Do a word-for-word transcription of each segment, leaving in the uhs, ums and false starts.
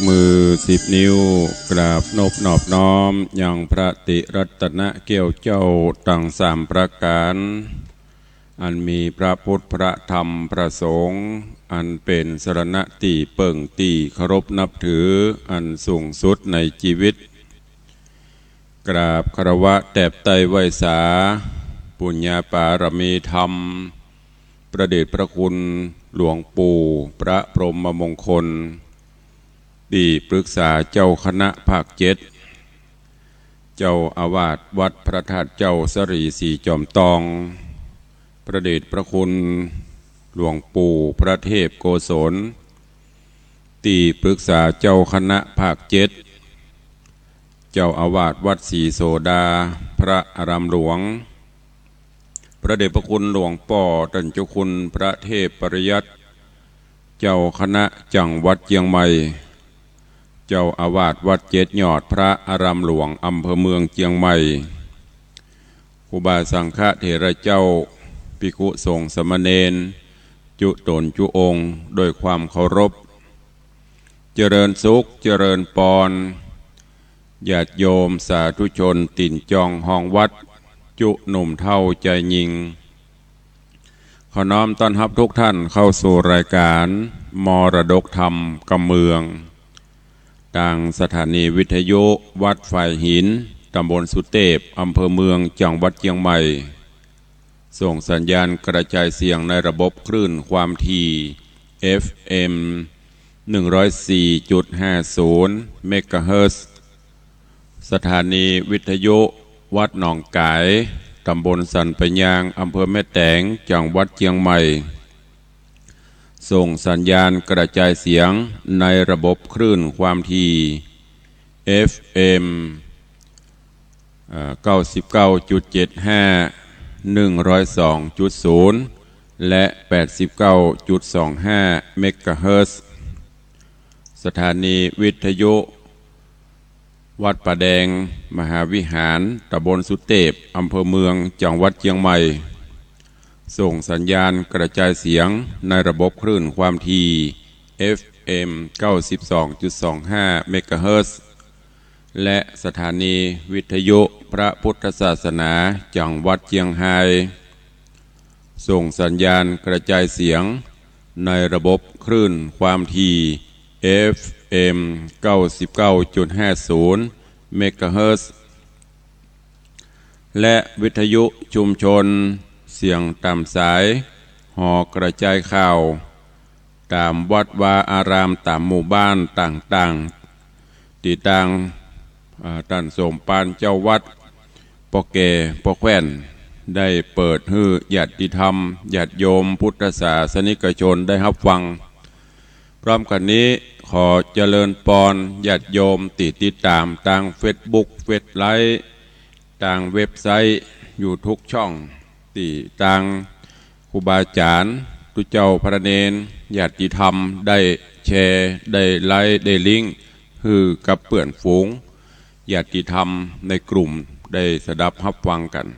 มือสิบนิ้ว กราบนบนอบน้อมยังพระติรัตนแก้วเจ้าตังสามประก๋าน อันมีพระพุทธ พระธรรม พระสงฆ์ อันเป๋นสรณะตี้เปิ้งตี้เคารพนับถืออันสูงสุดในจีวิต กราบคารวะแตบไต้ไหว้สา ปุญญาปารมีธรรม พระเดชพระคุณหลวงปู่พระพรหมมงคล ตี้ปรึกษาเจ้าคณะภาคเจ็ด เจ้าอาวาสวัดพระธาตุเจ้าสะหลีสีจอมตอง พระเดชพระคุณหลวงปู่พระเทพโกศล ตี้ปรึกษาเจ้าคณะภาคเจ็ด เจ้าอาวาสวัดศรีโสดา พระอารามหลวง พระเดชพระคุณหลวงป้อต้านเจ้าคุณพระเทพปริยัติ เจ้าคณะจังหวัดเจียงใหม่ เจ้าอาวาสวัดเจ็ดยอด พระอารามหลวง อำเภอเมืองเจียงใหม่ ครูบาสังฆเถระเจ้า ภิกขุสงฆ์สามเณร จุ๊ต๋นจุ๊องค์ ด้วยความเคารพ เจริญสุข เจริญปอน ญาติโยมสาธุชน ตี๋นจองฮองวัด จุ๊หนุ่มเฒ่าจายญิง ขอน้อมต้อนฮับทุกท่านเข้าสู่รายการมรดกธรรมกำเมือง ตางสถานีวิทยุวัดฝายหิน ตำบลสุเตพ อำเภอเมือง จังหวัดเจียงใหม่ ส่งสัญญาณกระจายเสียงในระบบคลื่นความถี่ เอฟเอ็ม หนึ่งร้อยสี่จุดห้าศูนย์ เมกะเฮิรตซ์ สถานีวิทยุวัดหนองก๋าย ตำบลสันป่ายยาง อำเภอแม่แตง จังหวัดเจียงใหม่ ส่งสัญญาณกระจายเสียงในระบบคลื่นความถี่ เอฟเอ็ม เอ่อ เก้าสิบเก้าจุดเจ็ดห้า หนึ่งร้อยสองจุดศูนย์ และ แปดสิบเก้าจุดสองห้า เมกะเฮิรตซ์ สถานีวิทยุวัดป่าแดงมหาวิหาร ตำบลสุเตพ อำเภอเมือง จังหวัดเจียงใหม่ ส่งสัญญาณกระจายเสียงในระบบคลื่นความถี่ เอฟเอ็ม เก้าสิบสองจุดสองห้า เมกะเฮิรตซ์ และสถานีวิทยุพระพุทธศาสนาจังหวัดเจียงฮาย ส่งสัญญาณกระจายเสียงในระบบคลื่นความถี่ เอฟเอ็ม เก้าสิบเก้าจุดห้าศูนย์ เมกะเฮิรตซ์ และวิทยุชุมชนเสียงต๋ามสาย หอกระจายข่าว ต๋ามวัดวาอาราม ต๋ามหมู่บ้านต่างๆ ตี้ตาง อ่า ต้านสมภารเจ้าวัด ป้อแก่ ป้อแคว่น ได้เปิดหื้อญาติธรรม ญาติโยมพุทธศาสนิกชนได้ฮับฟัง พร้อมกั๋นนี้ ขอเจริญปอนญาติโยมตี้ติดต๋ามตางเฟซบุ๊ก เฟซไลฟ์ ตางเว็บไซต์ อยู่ทุกช่อง ตี้ตางครูบาอาจ๋ารย์ ตุ๊เจ้าพระเณร ญาติธรรม ได้แชร์ ได้ไลค์ ได้ลิงก์ หื้อกับเปื้อนฝูง ญาติธรรมในกลุ่มได้สดับฮับฟังกั๋น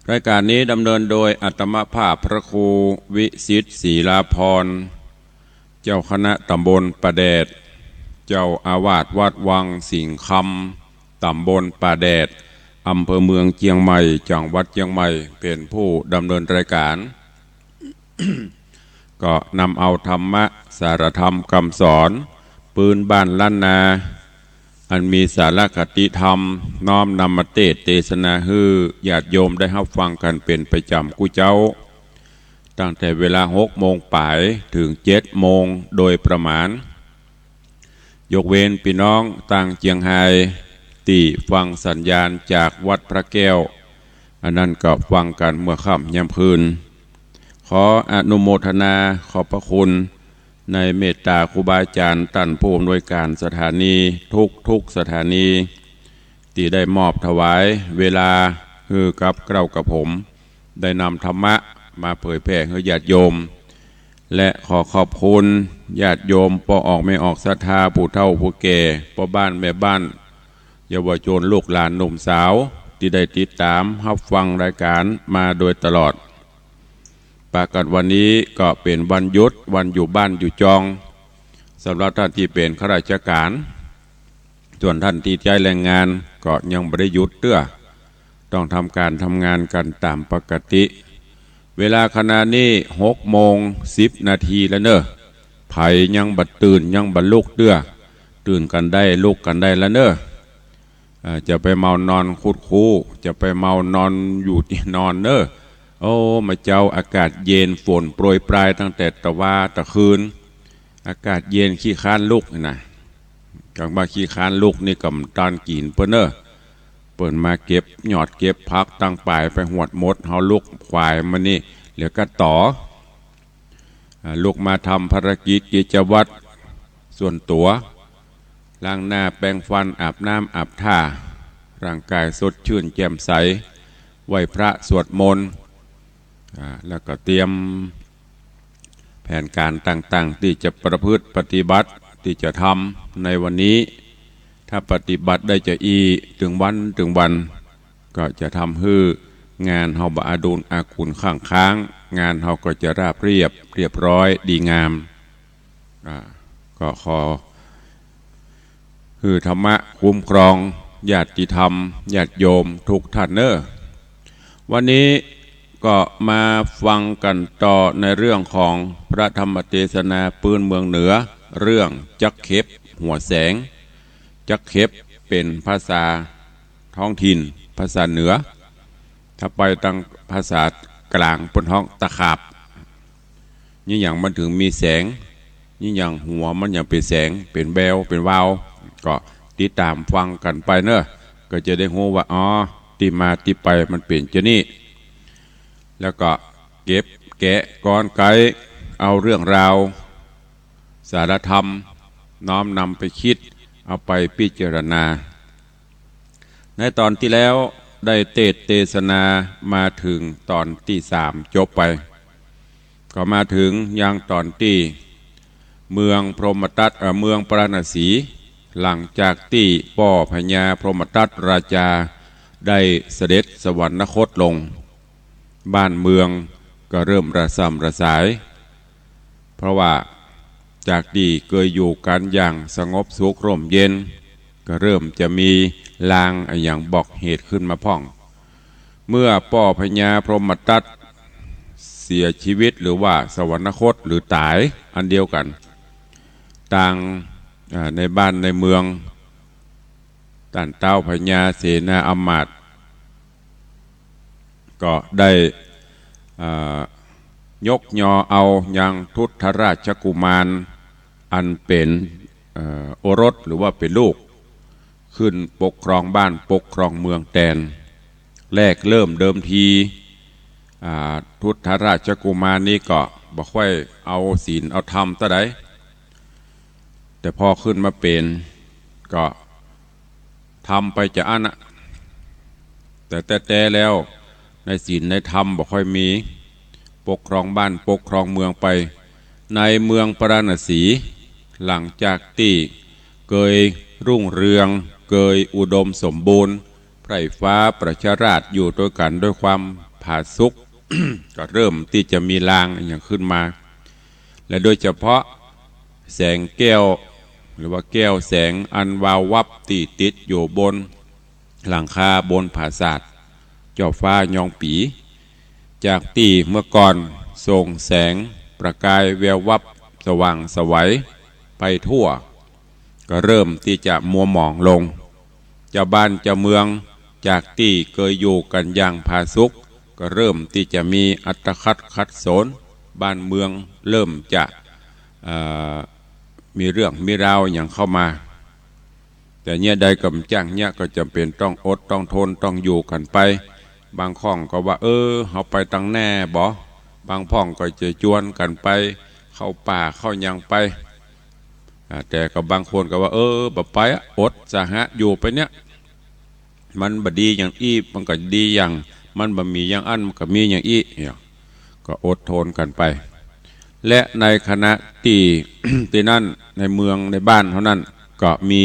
รายการนี้ดำเนินโดยอาตมาภาพพระครูวิสิทธิ์ ศรีลาภรณ์ เจ้าคณะต๋ำบลป่าแดด เจ้าอาวาสวัดวังสิงห์คำ ต๋ำบลป่าแดด อำเภอเมืองเจียงใหม่ จังหวัดเจียงใหม่ เป๋นผู้ดำเนินรายการ ก็นำเอาธรรมะ สาระธรรมกำสอน ปื๊นบ้านล้านนา อันมีสาระคติธรรม น้อมนำมาเตสน์เตสนาหื้อญาติโยมได้ฮับฟังกั๋นเป๋นประจ๋ำกู้เจ๊า ตั้งแต่เวลาหกโมงป๋ายเถิงเจ็ดโมงโดยประมาณ ยกเว้นปี้น้องตางเจียงฮายตี้ฟังสัญญาณจากวัดพระแก้ว อันนั้นก็ฟังกั๋นเมื่อค่ำยามคืน ขออนุโมทนาขอบพระคุณในเมตตาครูบาอาจ๋ารย์ต้านผู้อำนวยการสถานีทุกๆสถานี ตี้ได้มอบถวายเวลาหื้อกับเกล้ากับผม ได้นำธรรมะมาเผยแผ่หื้อญาติโยม และขอขอบคุณญาติโยมป้อออกแม่ออกศรัทธา ผู้เฒ่าผู้แก่ ป้อบ้านแม่บ้าน เยาวชนลูกหลานหนุ่มสาว ตี้ได้ติดต๋ามฮับฟังรายการมาโดยตลอด ปากั๋นวันนี้ก็เป๋นวันหยุด วันอยู่บ้านอยู่จอง สำหรับต้านตี้เป๋นข้าราชก๋าน ส่วนต้านตี้ใจ๊แรงงานก็ยังบ่ได้หยุดเตื้อ ต้องทำก๋านทำงานกั๋นต๋ามปกติ เวลาขณะนี้หกโมงสิบนาทีแล้วเน่อ ใผยังบ่ตื่นยังบ่ลุกเตื้อ ตื่นกั๋นได้ลุกกั๋นได้แล้วเน่อ อ่า จะไปเมานอนคุดคู้ จะไปเมานอนอยู่ตี้นอนเน่อ โอ้ เมื่อเจ๊าอากาศเย็น ฝนโปรยปรายตั้งแต่ตะวาตะคืน อากาศเย็นขี้คร้านลุกนะ กั๋นบ่าขี้คร้านลุกนี่ก็บ่ตันกิ๋นเปิ้นเน่อ เปิ้นมาเก็บหยอดเก็บผักตังป๋ายไปหวดหมด เฮาลุกขวายมานี่ เหลือก้าต๋อ อ่า ลุกมาทำภารกิจกิจวัตรส่วนตั๋ว ล้างหน้าแปรงฟัน อาบน้ำอาบท่า ร่างก๋ายสดชื่นแจ่มใส ไหว้พระสวดมนต์ อ่า แล้วก็เตรียมแผนก๋านต่างๆ ตี้จะประพฤติปฏิบัติ ตี้จะทำในวันนี้ ถ้าปฏิบัติได้จะอี้ ตึงวันตึงวัน ก็จะทำหื้องานเฮาบ่อาดูลอากุลข้างค้าง งานเฮาก็จะราบเรียบ เรียบร้อย ดีงาม อ่า ก็ขอหื้อธรรมะคุ้มครองญาติธรรม ญาติโยมทุกท่านเน่อ วันนี้ก็มาฟังกั๋นต่อในเรื่องของพระธรรมเตสนาปื้นเมืองเหนือ เรื่องจั๊กเข็บหัวแสง จั๊กเข็บเป๋นภาษา ท้องถิ่นภาษาเหนือ ถ้าไปตางภาษากลางเปิ้นฮ้องตะขาบ นี่หยังมันเถิงมีแสง นี่หยังหัวมันหยังเป๋นแสง เป๋นแวว เป๋นวาว ก็ติดต๋ามฟังกั๋นไปเน่อ ก็จะได้ฮู้ว่า อ๋อ ตี้มาตี้ไปมันเป๋นจานี้ แล้วก็เก็บแกะกรรไกร เอาเรื่องราว สาระธรรม น้อมนำไปคิด เอาไปพิจารณา ในต๋อนตี้แล้วได้เตสน์เตสนามาเถิงต๋อนตี้สามจบไป ก็มาเถิงยังต๋อนตี้เมืองพรหมทัต เอ่อ เมืองปาราณสี หลังจากตี้ป้อพญาพรหมทัตราจาได้เสด็จสวรรคตลง บ้านเมืองก็เริ่มระส่ำระสาย เพราะว่าจากตี้เกยอยู่กั๋นอย่างสงบสุขร่มเย็น ก็เริ่มจะมีลางอะหยังบอกเหตุขึ้นมาพ่อง เมื่อป้อพญาพรหมทัตเสียชีวิตหรือว่าสวรรคตหรือต๋ายอันเดียวกั๋น ตาง อ่า ในบ้านในเมือง ต้านเต๊าพญาเสนาอำมาตย์ ก็ได้ อ่า ยกยอเอายังทุตราชกุมาร อันเป๋น เอ่อ โอรสหรือว่าเป๋นลูก ขึ้นปกครองบ้านปกครองเมืองแตน แรกเริ่มเดิมที อ่า ทุตราชกุมารนี้ก็บ่ค่อยเอาศีลเอาธรรมเต้าใด แต่พอขึ้นมาเป๋นก็ ธรรมไปจาอั้นนะ แต่แต๊ๆ แล้วในศีลในธรรมบ่ค่อยมี ปกครองบ้านปกครองเมืองไป ในเมืองปาราณสี หลังจากตี้เกยรุ่งเรือง เกยอุดมสมบูรณ์ ไพร่ฟ้าประชาราษฎร์อยู่ตวยกั๋นด้วยความผาสุก ก็เริ่มตี้จะมีลางอะหยังขึ้นมา และโดยเฉพาะแสงแก้ว หรือว่าแก้วแสงอันวาววับตี้ติดอยู่บนหลังคาบนผาสาทเจ้าฟ้ายองปี๋ จากตี้เมื่อก่อนส่งแสงประกายแวววับสว่างไสวไปทั่ว ก็เริ่มตี้จะมัวหมองลง เจ้าบ้านเจ้าเมืองจากตี้เกยอยู่กั๋นอย่างผาสุก ก็เริ่มตี้จะมีอัตคัดขัดสน บ้านเมืองเริ่มจะ เอ่อ มีเรื่องมีราวอะหยังเข้ามา แต่เยียะใดก็บ่จ้างเยียะ ก็จ๋ำเป๋นต้องอดต้องทนต้องอยู่กั๋นไป บางพ่องก็ว่า เออ เฮาไปตังแน่บ่ บางพ่องก็จะจวนกั๋นไปเข้าป่าเข้าหยังไป อ่า แต่ก็บางคนก็ว่า เออ บ่ไปอะ อดสาหะอยู่ไปเนี่ย มันบ่ดีอย่างอี้ มันก็ดีอย่าง มันบ่มีอย่างอั้น มันก็มีอย่างอี้ เนี่ย ก็อดทนกั๋นไป และในขณะตี้ ตี้นั้น ในเมืองในบ้านเฮานั้น ก็มี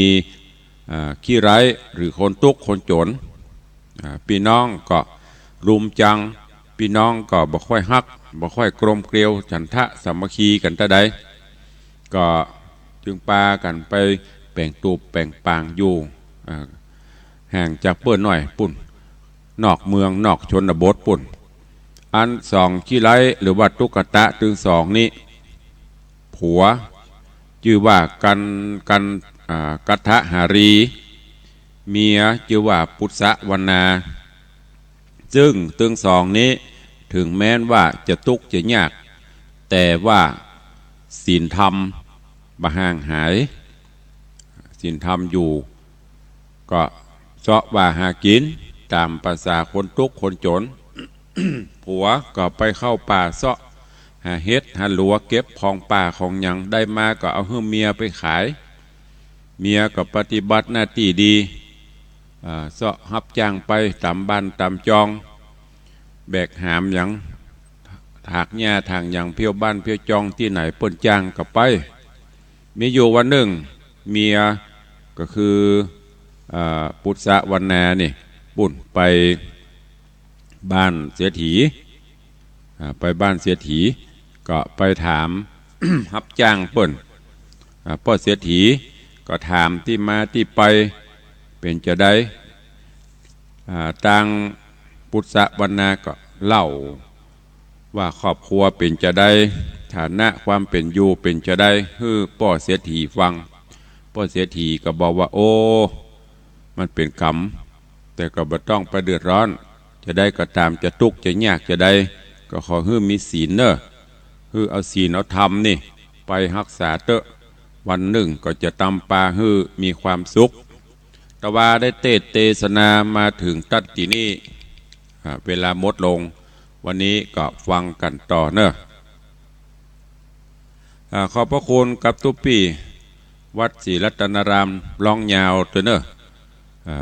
อ่า ขี้ไร้ หรือคนตุ๊กข์คนจ๋น อ่า ปี้น้องก็รุมจัง ปี้น้องก็บ่ค่อยฮัก บ่ค่อยกลมเกลียวฉันทะสามัคคีกั๋นเต้าใด ก็ จึงปากั๋นไปแป๋งตูบแป๋งปางอยู่ อ่า ห่างจากเปิ้นหน้อยปุ้น นอกเมืองนอกชนบทปุ้น อันสองขี้ไร้หรือว่าตุ๊กตะตึงสองนี้ ผัวจื้อว่ากัน กัน อ่า กัฏฐหารี เมียจื้อว่าปุสสะวรรณา ซึ่งตึงสองนี้ เถิงแม้นว่าจะตุ๊กจะยาก แต่ว่าศีลธรรมบ่ห่างหาย ศีลธรรมอยู่ ก็เซาะว่าหากิ๋นต๋ามประสาคนตุ๊กคนจ๋น ผัวก็ไปเข้าป่าเซาะหาเห็ดหาหลัว เก็บของป่าของหยังได้มาก็เอาหื้อเมียไปขาย เมียก็ปฏิบัติหน้าตี้ดี อ่า เซาะฮับจ้างไปต๋ามบ้านต๋ามจอง แบกหามหยัง ถากหญ้าถางหยัง เผี้ยวบ้านเผี้ยวจองตี้ไหนเปิ้นจ้างก็ไป มีอยู่วันนึ่ง เมียก็คือ อ่า ปุสสะวรรณานี่ ปุ้นไปบ้านเศรษฐี อ่า ไปบ้านเศรษฐี ก็ไปถาม ฮับจ้างเปิ้น อ่า ป้อเศรษฐีก็ถามตี้มาตี้ไปเป๋นจาใด อ่า ตางปุสสะวรรณาก็เล่าว่าครอบครัวเป๋นจาใด ฐานะความเป๋นอยู่เป๋นจาใด หื้อป้อเศรษฐีฟัง ป้อเศรษฐีก็บอกว่า โอ้ มันเป๋นกรรม แต่ก็บ่ต้องไปเดือดร้อน จาใดก็ต๋าม จะตุ๊กจะยากจาใด ก็ขอหื้อมีศีลเน่อ หื้อเอาศีลเอาธรรมนี่ไปฮักษาเต๊อะ วันนึ่งก็จะตำปาหื้อมีความสุข ตะวาได้เตสน์เตสนามาเถิงตั๊ดตี้นี้ อ่า เวลาหมดลง วันนี้ก็ฟังกั๋นต่อเน่อ อ่า ขอบพระคุณกับตุ๊ปี้วัดศรีรัตนาราม ร้องยาวตวยเน่อ อ่า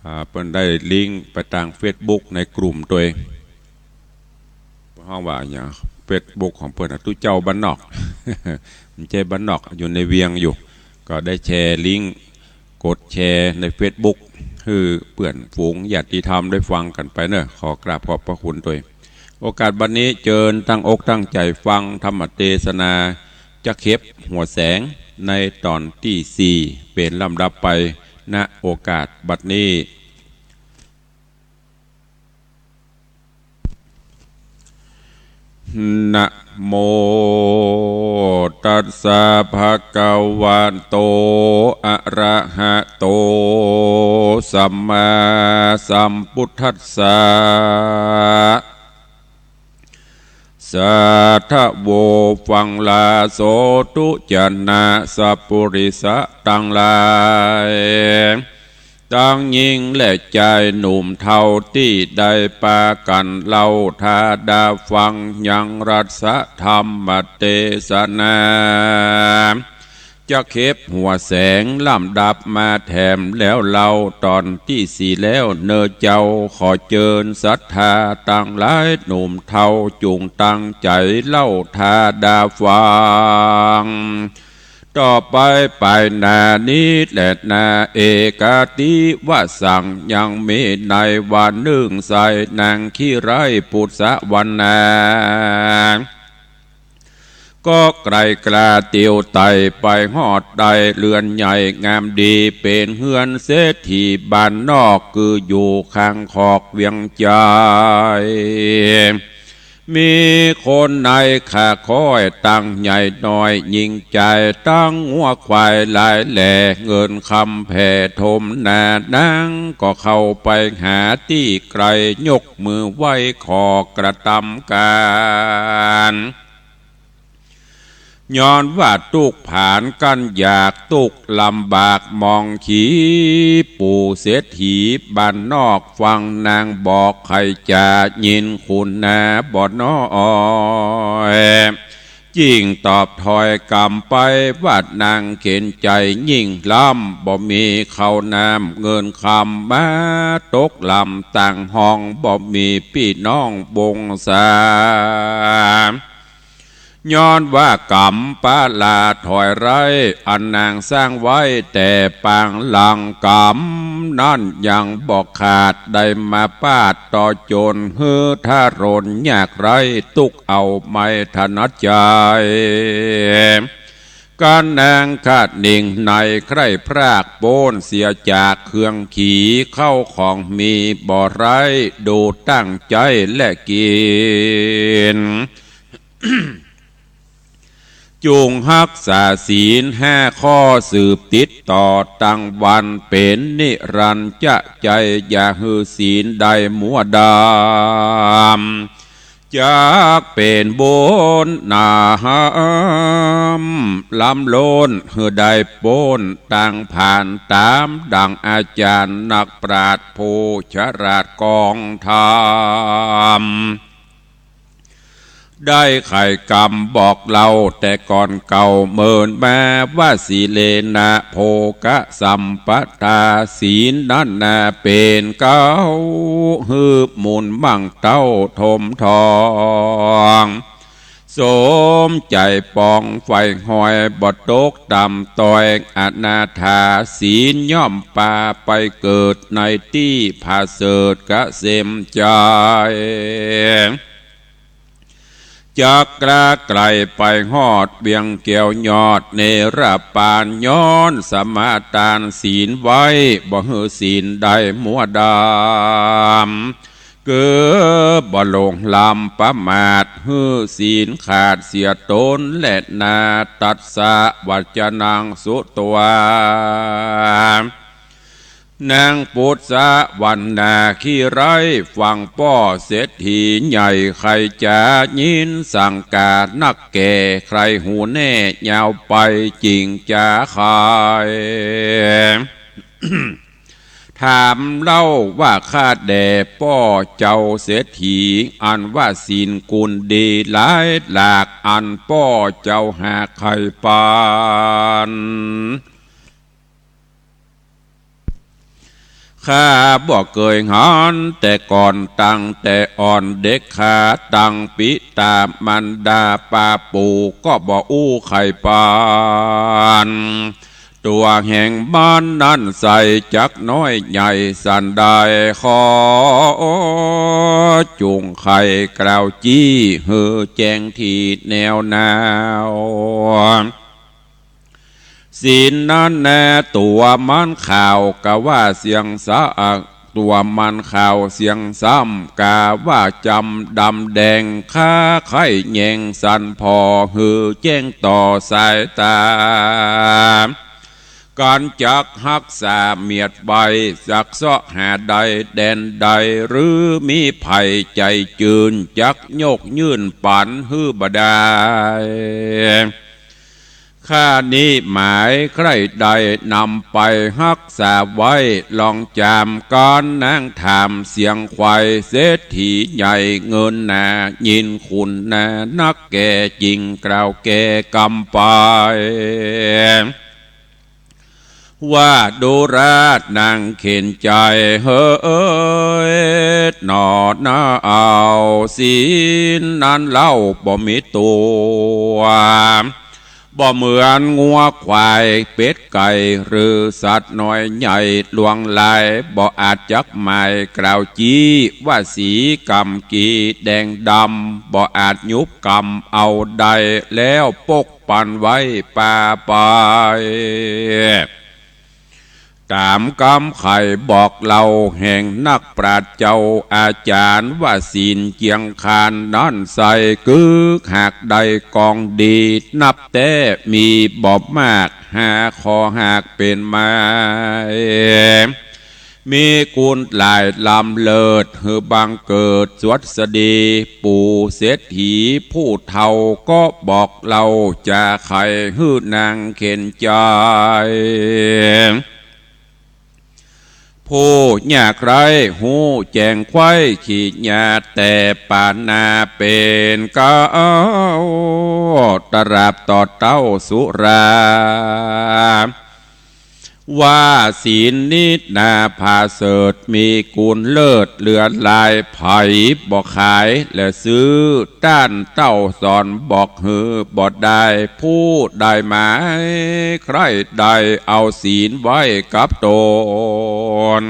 อ่า เปิ้นได้ลิงก์ไปตางเฟซบุ๊กในกลุ่มตวย ฮ้องว่าหยัง เฟซบุ๊กของเปิ้นอะ ตุ๊เจ้าบ้านนอก บ่ใจ้บ้านนอก อยู่ในเวียงอยู่ ก็ได้แชร์ลิงก์ กดแชร์ในเฟซบุ๊ก หื้อเปื้อนฝูงญาติธรรมได้ฟังกั๋นไปเน่อ ขอกราบขอบพระคุณตวย โอกาสบัดนี้เจิญตั้งอกตั้งใจ๋ฟังธรรมเตสนา จักเข็บหัวแสง ในต๋อนตี้สี่ เป๋นลำดับไป ณ โอกาสบัดนี้ นะโมตัสสะภะคะวะโต อะระหะโต สัมมาสัมพุทธัสสะ สาธะโว ฟังลาโสธุ จะนะสัปปุริสะตังหลาย ตังญิงและจายหนุ่มเฒ่าตี้ได้ปากั๋นเล่าถาดาฟังยังรัสธรรมเตสนา จักเข็บหัวแสงลำดับมาแถมแล้วเล่าต๋อนตี้สี่แล้วเน่อเจ้า ขอเจิญศรัทธาตังหลายหนุ่มเฒ่าจุ่งตั้งใจ๋เล่าถาดาฟัง ต่อไปไปหน้านี้แลนา เอกาติวสัง ยังมีในวันนึ่ง ใส่นางขี้ไร้ปุสสะวรรณา ก็ไกล่กล้าเตียวไต่ไปฮอดได้เฮือนใหญ่งามดี เป๋นเฮือนเศรษฐีบ้านนอก คืออยู่ข้างขอกเวียงจันทน์ มีคนในข้าค้อยตังใหญ่น้อย ญิงจายตังงัวควายหลายแหล่ เงินคำแผ่ถมหน้า นางก็เข้าไปหาตี้ไกล ยกมือไหว้ขอกระตำก๋าน ย้อนว่าตุ๊กข์ผานกั้นอยาก ตุ๊กข์ลำบากหมองขี ปู่เศรษฐีบ้านนอกฟังนางบอก ใค่จะยินคุณนาบ่น้อย จึ่งตอบถ้อยกำไปว่า นางเข็ญใจ๋ยิ่งล้ำ บ่มีข้าวน้ำเงินคำมาตกลำ ต่างห้องบ่มีปี้น้องวงศา ย้อนว่ากำปะลาถอยไร้ อันนางสร้างไว้แต่ปางหลัง กำนั้นยังบ่ขาด ได้มาปาดต่อจน หื้อทะรนยากไร้ ตุ๊กข์เอาไม่ถนัดใจ๋ กันนางคะนิ่งในใคร่พรากป๊นเสียจากเครื่องขี่ เข้าของมีบ่ไร้ ดูตั้งใจ๋และกิ๋น จุ่งฮักษาศีลห้าข้อสืบติดต่อตังวัน เป๋นนิรันจะใจ๋ อย่าหื้อศีลได้มัวดำ จักเป๋นบุญหนา ล้ำล้นหื้อได้ป๊นตังผ่าน ต๋ามดั่งอาจ๋ารย์นักปราชญ์ผู้ฉลาดกองธรรม ได้ไขกำบอกเล่าแต่ก่อนเก่าเมินมาว่า สีเลนะโภคสัมปทา ศีลนั้นนาเป๋นเก๊า หื้อมูลมั่งเต้าถมทอง สมใจ๋ปองใฝ่ห้อย บ่ตกต่ำต้อยอนาถา ศีลย่อมปาไปเกิดในตี้ผะเสริฐเกษมใจ๋ จักกล้าไกลไปฮอดเวียงแก้วยอดเนรปาน ย้อนสมาตานศีลไว้ บ่หื้อศีลได้มัวดำ คือบ่หลงลำประมาท หื้อศีลขาดเสียตนแลนา ตัสสะวัจจนังสุตวา นางปุสสะวรรณาขี้ไร้ฟังป้อ เศรษฐีใหญ่ใค่จ๋ายินสังก๋านักแก่ ใค่ฮูแน่ยาวไปจิ่งจ๋าไข ถามเล่าว่า ข้าแด่ป้อเจ้าเศรษฐี อันว่าศีลกุณดีหลายหลาก อันป้อเจ้าหากไขปาน ข้าบ่เกยหันแต่ก่อนตั้งแต่อ่อน เด็กขาตั้งปิตามารดาป้าปู่ ก็บ่อู้ไขปาน ตั๋วแห่งมันนั้นใสจักน้อยใหญ่สันใด ขอจุ่งไขกล่าวจี้หื้อแจ้งตี้แนวหนาว ศีลนั้นแน่ตั๋วมันขาวกาว่าเสี้ยงสะ ตั๋วมันขาวเสี้ยงซ้ำกาว่าจ๋ำดำแดง ข้าใค่แยงสันผ่อหื้อแจ้งต่อสายต๋า กั๋นจักฮักษาเมียดไว้ จักเซาะหาได้แดนใด หรือมีใผใจ๋จืน จักยกยื่นปั๋นหื้อบ่ดาย ข้านี้หมายใคร่ได้นำไปฮักษาไว้ ลองจามกั๋นนางถามเสียงไขว่ เศรษฐีใหญ่เงินหนา ยินคุณนานักแก่ จิ่งกล่าวแก้กำไป ว่าดูราษฎร์นางเข็ญใจ๋ เหยหนอนา เอาศีลนั้นเล่าบ่มีตั๋ว บ่เหมือนงัวควายเป็ดไก่ หรือสัตว์น้อยใหญ่หลวงหลาย บ่อาจจักหมายกล่าวจี้ ว่าสีกำกีแดงดำ บ่อาจยุบกำเอาได้ แล้วปก ปั๋นไว้ปาไป ต๋ามกำไขบอกเล่าแห่งนักปราชญ์เจ้าอาจ๋ารย์ ว่าศีลเจียงคานนั้นใส กึกหากได้กองดี นับแต๊มีบ่มาก หาข้อหากเป๋นไม้ มีกุณหลายล้ำเลิศ หื้อบังเกิดสวัสดี ปู่เศรษฐีผู้เฒ่าก็บอกเล่าจ๋าไขหื้อนางเข็ญใจ๋ ผู้ยากไร้ฮู้แจ้งไขว่ขี้หญ้า แต่ปานนาเป๋นเก๊า ตราบต่อเต้าสุรา ว่าศีลนี้นาผาเสริฐ มีกุณเลิศเหลือหลาย ใผบ่ขายและซื้อ ต้านเต้าสอนบอกหื้อบ่ได้ ผู้ใดหมายใคร่ได้เอาศีลไว้กับตน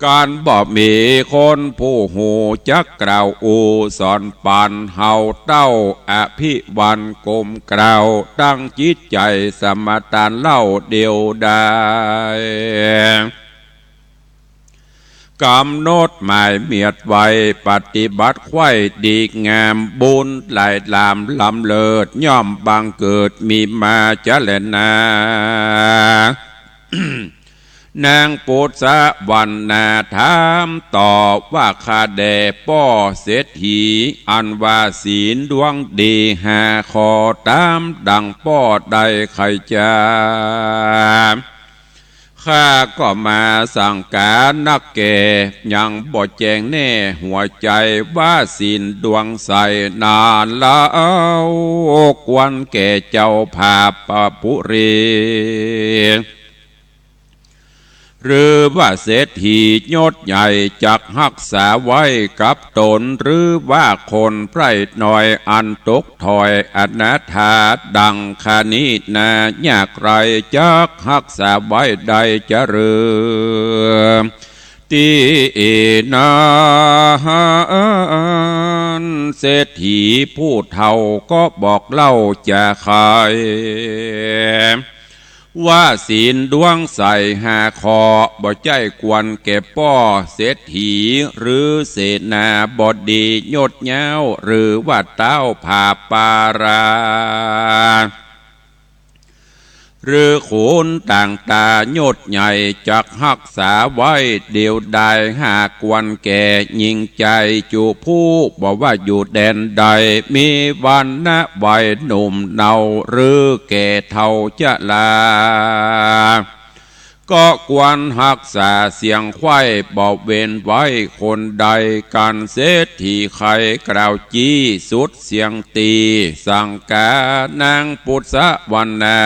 กันบ่มีคนผู้ฮู้จักกล่าวอู้สอนปันเฮาเต้า อภิวันกลมเกล้าตั้งจิตใจ๋ สมาตานเล่าเดียวดาย ก๋ำหนดหมายเมียดไว้ ปฏิบัติใค่ดีงาม บุญหลายหลามล้ำเลิศ ย่อมบังเกิดมีมาจะแลนา นางปุษสะวรรณาถามต่อว่า ข้าแด่ป้อเศรษฐี อันว่าศีลดวงดีห้าข้อ ต๋ามดั่งป้อได้ใค่จา ข้าก็มาสังกานักแก่ ยังบ่แจ้งแน่หัวใจ๋ ว่าศีลดวงใสนั้นเล่า ควรแก่เจ้าภาปปุรี หรือว่าเศรษฐียศใหญ่จักฮักษาไว้กับต๋น หรือว่าคนไพร่น้อยอันตกถอยอนาถาดั่งข้านี้นา ยากไร้จักฮักษาไว้ได้จะหรือ ตี้นั้นเศรษฐีผู้เฒ่าก็บอกเล่าจาไข ว่าศีลดวงใสห้าข้อ บ่ใจ้ควรแก่ป้อเศรษฐี หรือเสนาบดียศยาว หรือว่าเต้าผาปารา หรือขุนต่างต๋ายศใหญ่จักฮักษาไว้เดียวดาย หากควรแก่หญิงใจ๋จุผู้ บ่ว่าอยู่แดนใด มีวรรณะวัยหนุ่มเนา หรือแก่เฒ่าจะลา ก็ควรฮักษาเสียงใคว้ บ่เว้นไว้คนใด กันเศรษฐีใค่กล่าวจี้สุดเสียงตี สังกานางปุษสะวรรณา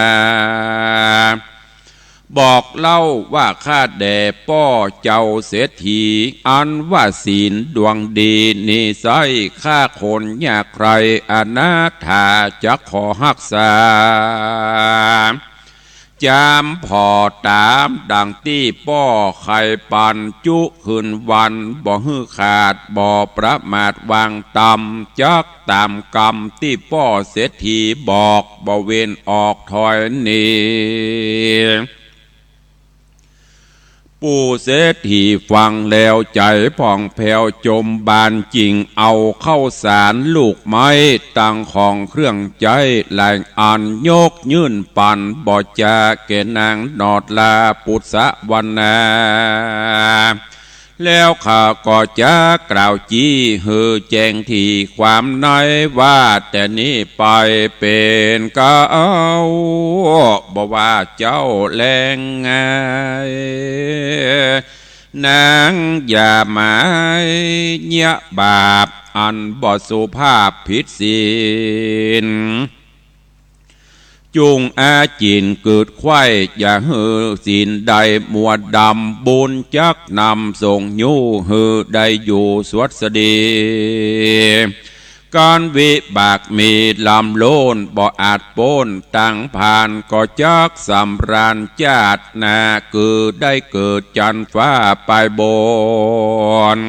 บอกเล่าว่า ข้าแด่ป้อเจ้าเศรษฐี อันว่าศีลดวงดีนี้ไส้ ข้าคนยากไร้อนาถาจักขอฮักษา จำผ่อต๋ามดั่งตี้ป้อใค่ปันจุคืนวัน บ่หื้อขาด บ่ประมาทวางต่ำ จักต๋ามกำตี้ป้อเศรษฐีบอก บ่เว้นออกถอยหนี ปู่เศรษฐีฟังแล้วใจ๋ผ่องแผ้วจมบาน จึงเอาข้าวสารลูกไม้ ตังของเครื่องใจ๊หลายอัน ยกยื่นปันบ่จาแก่นางหนอดลาปุษสะวรรณา แล้วข้าก็จะกล่าวจี้หื้อแจ้งถี่ความใน ว่าแต่นี้ไปเป๋นเก๊า บ่ว่าเจ้าแลงไง นางอย่าหมายเยียะบาป อันบ่สุภาพผิดศีล จุ่งอาจิณเกิดใคว้ อย่าหื้อศีลได้มัวดำ บุญจักนำส่งยู้หื้อได้อยู่สวัสดี ก๋านวิบากมีล้ำล้น บ่อาจป๊นตังผ่าน ก็จักสำราญจาติหน้า คือได้เกิดจันทร์ฟ้าปายบน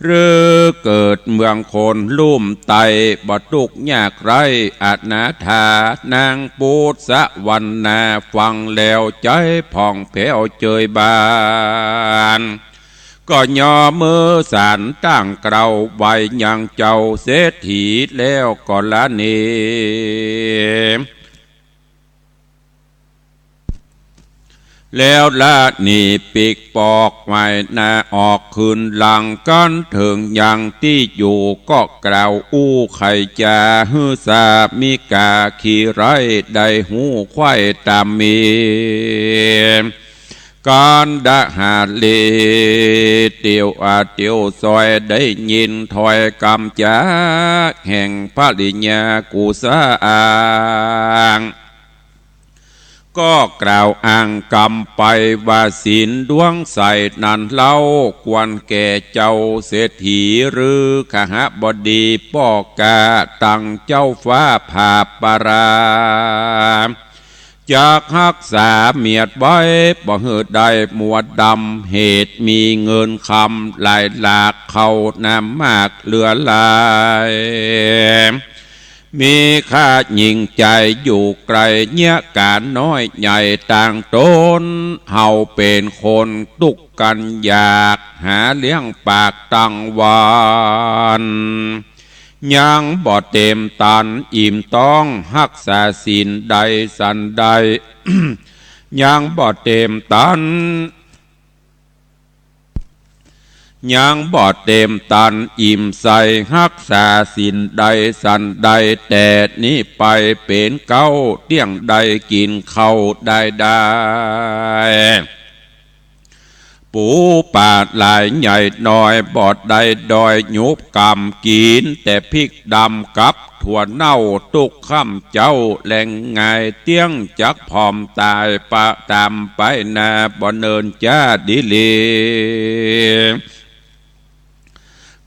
หรือเกิดเมืองคนลุ่มไต้ บ่ตุ๊กข์ยากไร้อนาถา นางปุษสะวรรณาฟังแล้วใจ๋ผ่องแผ้วเจิยบาน ก็ย่อมือสานตั้งเกล้าไหว้ยังเจ้าเศรษฐี แล้วก็ละหนี แล้วละหนีปิ๊กปอกหวายหน้าออกคืนหลัง กั๋นเถิงยังตี้อยู่ ก็กล่าวอู้ไขจาหื้อสามิกาขี้ไร้ได้ฮู้ใคว้ต๋ามมี กันดหาลี เตียวอาเตียวซอยได้ยินถ้อยกำจาแห่งภริยากู้สาง ก็กล่าวอ้างกำไปว่า ศีลดวงใสนั้นเล่า ควรแก่เจ้าเศรษฐี หรือขหบดีป้อกา ตังเจ้าฟ้าผาปารา จักฮักษาเมียดไว้ บ่หื้อได้มัวดำ เหตุมีเงินคำหลายหลาก เข้าน้ำมากเหลือหลาย มีค่ายิ่งใจ๋ อยู่ไก๋เยียะก๋าน้อยใหญ่ต่างต๋น เฮาเป๋นคนตุ๊กข์กั๋นอยาก หาเลี้ยงปากตังวัน ยังบ่เต๋มตันอิ่มต๊อง ฮักษาศีลได้สันใด ยังบ่เต๋มตัน ยังบ่เต๋มตันอิ่มใส ฮักษาศีลได้สันใด แต่นี้ไปเป๋นเก๊า เตี้ยงได้กิ๋นข้าวได้ได้ ปูป๋าหลายใหญ่น้อย บ่ได้ด้อยยุบกำ กิ๋นแต่พริกดำกับถั่วเน่า ตุ๊กค่ำเจ๊าแลงงาย เตี้ยงจักผอมต๋ายปะต๋ามไปนา บ่เนินจ้าดีหลี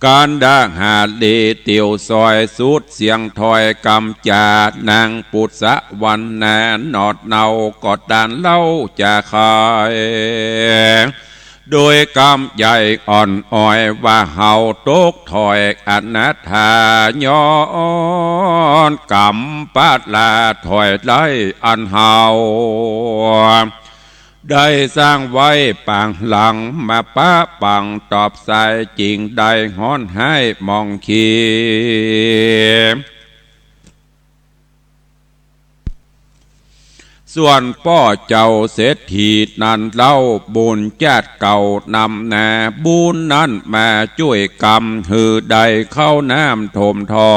กันดาหาลี เตียวซอยสุดเสียงถ้อยกำจ๋า นางปุษสะวรรณา หนอดเนาก็ตานเล่าจ๋าขาย โดยกำใหญ่อ่อนอ้อย ว่าเฮาตกถ้อยอนาถา ย้อนกำปะลาถ้อยไล่อันเฮา ได้สร้างไว้ปางหลัง มาปะปังตอบสาย จึงได้ฮ้อนไห้มองขี ส่วนป้อเจ้าเศรษฐีนั้นเล่า บุญจาติเก่านำนา บุญนั้นมาจ้วยกำ หื้อได้ข้าวน้ำถมทอ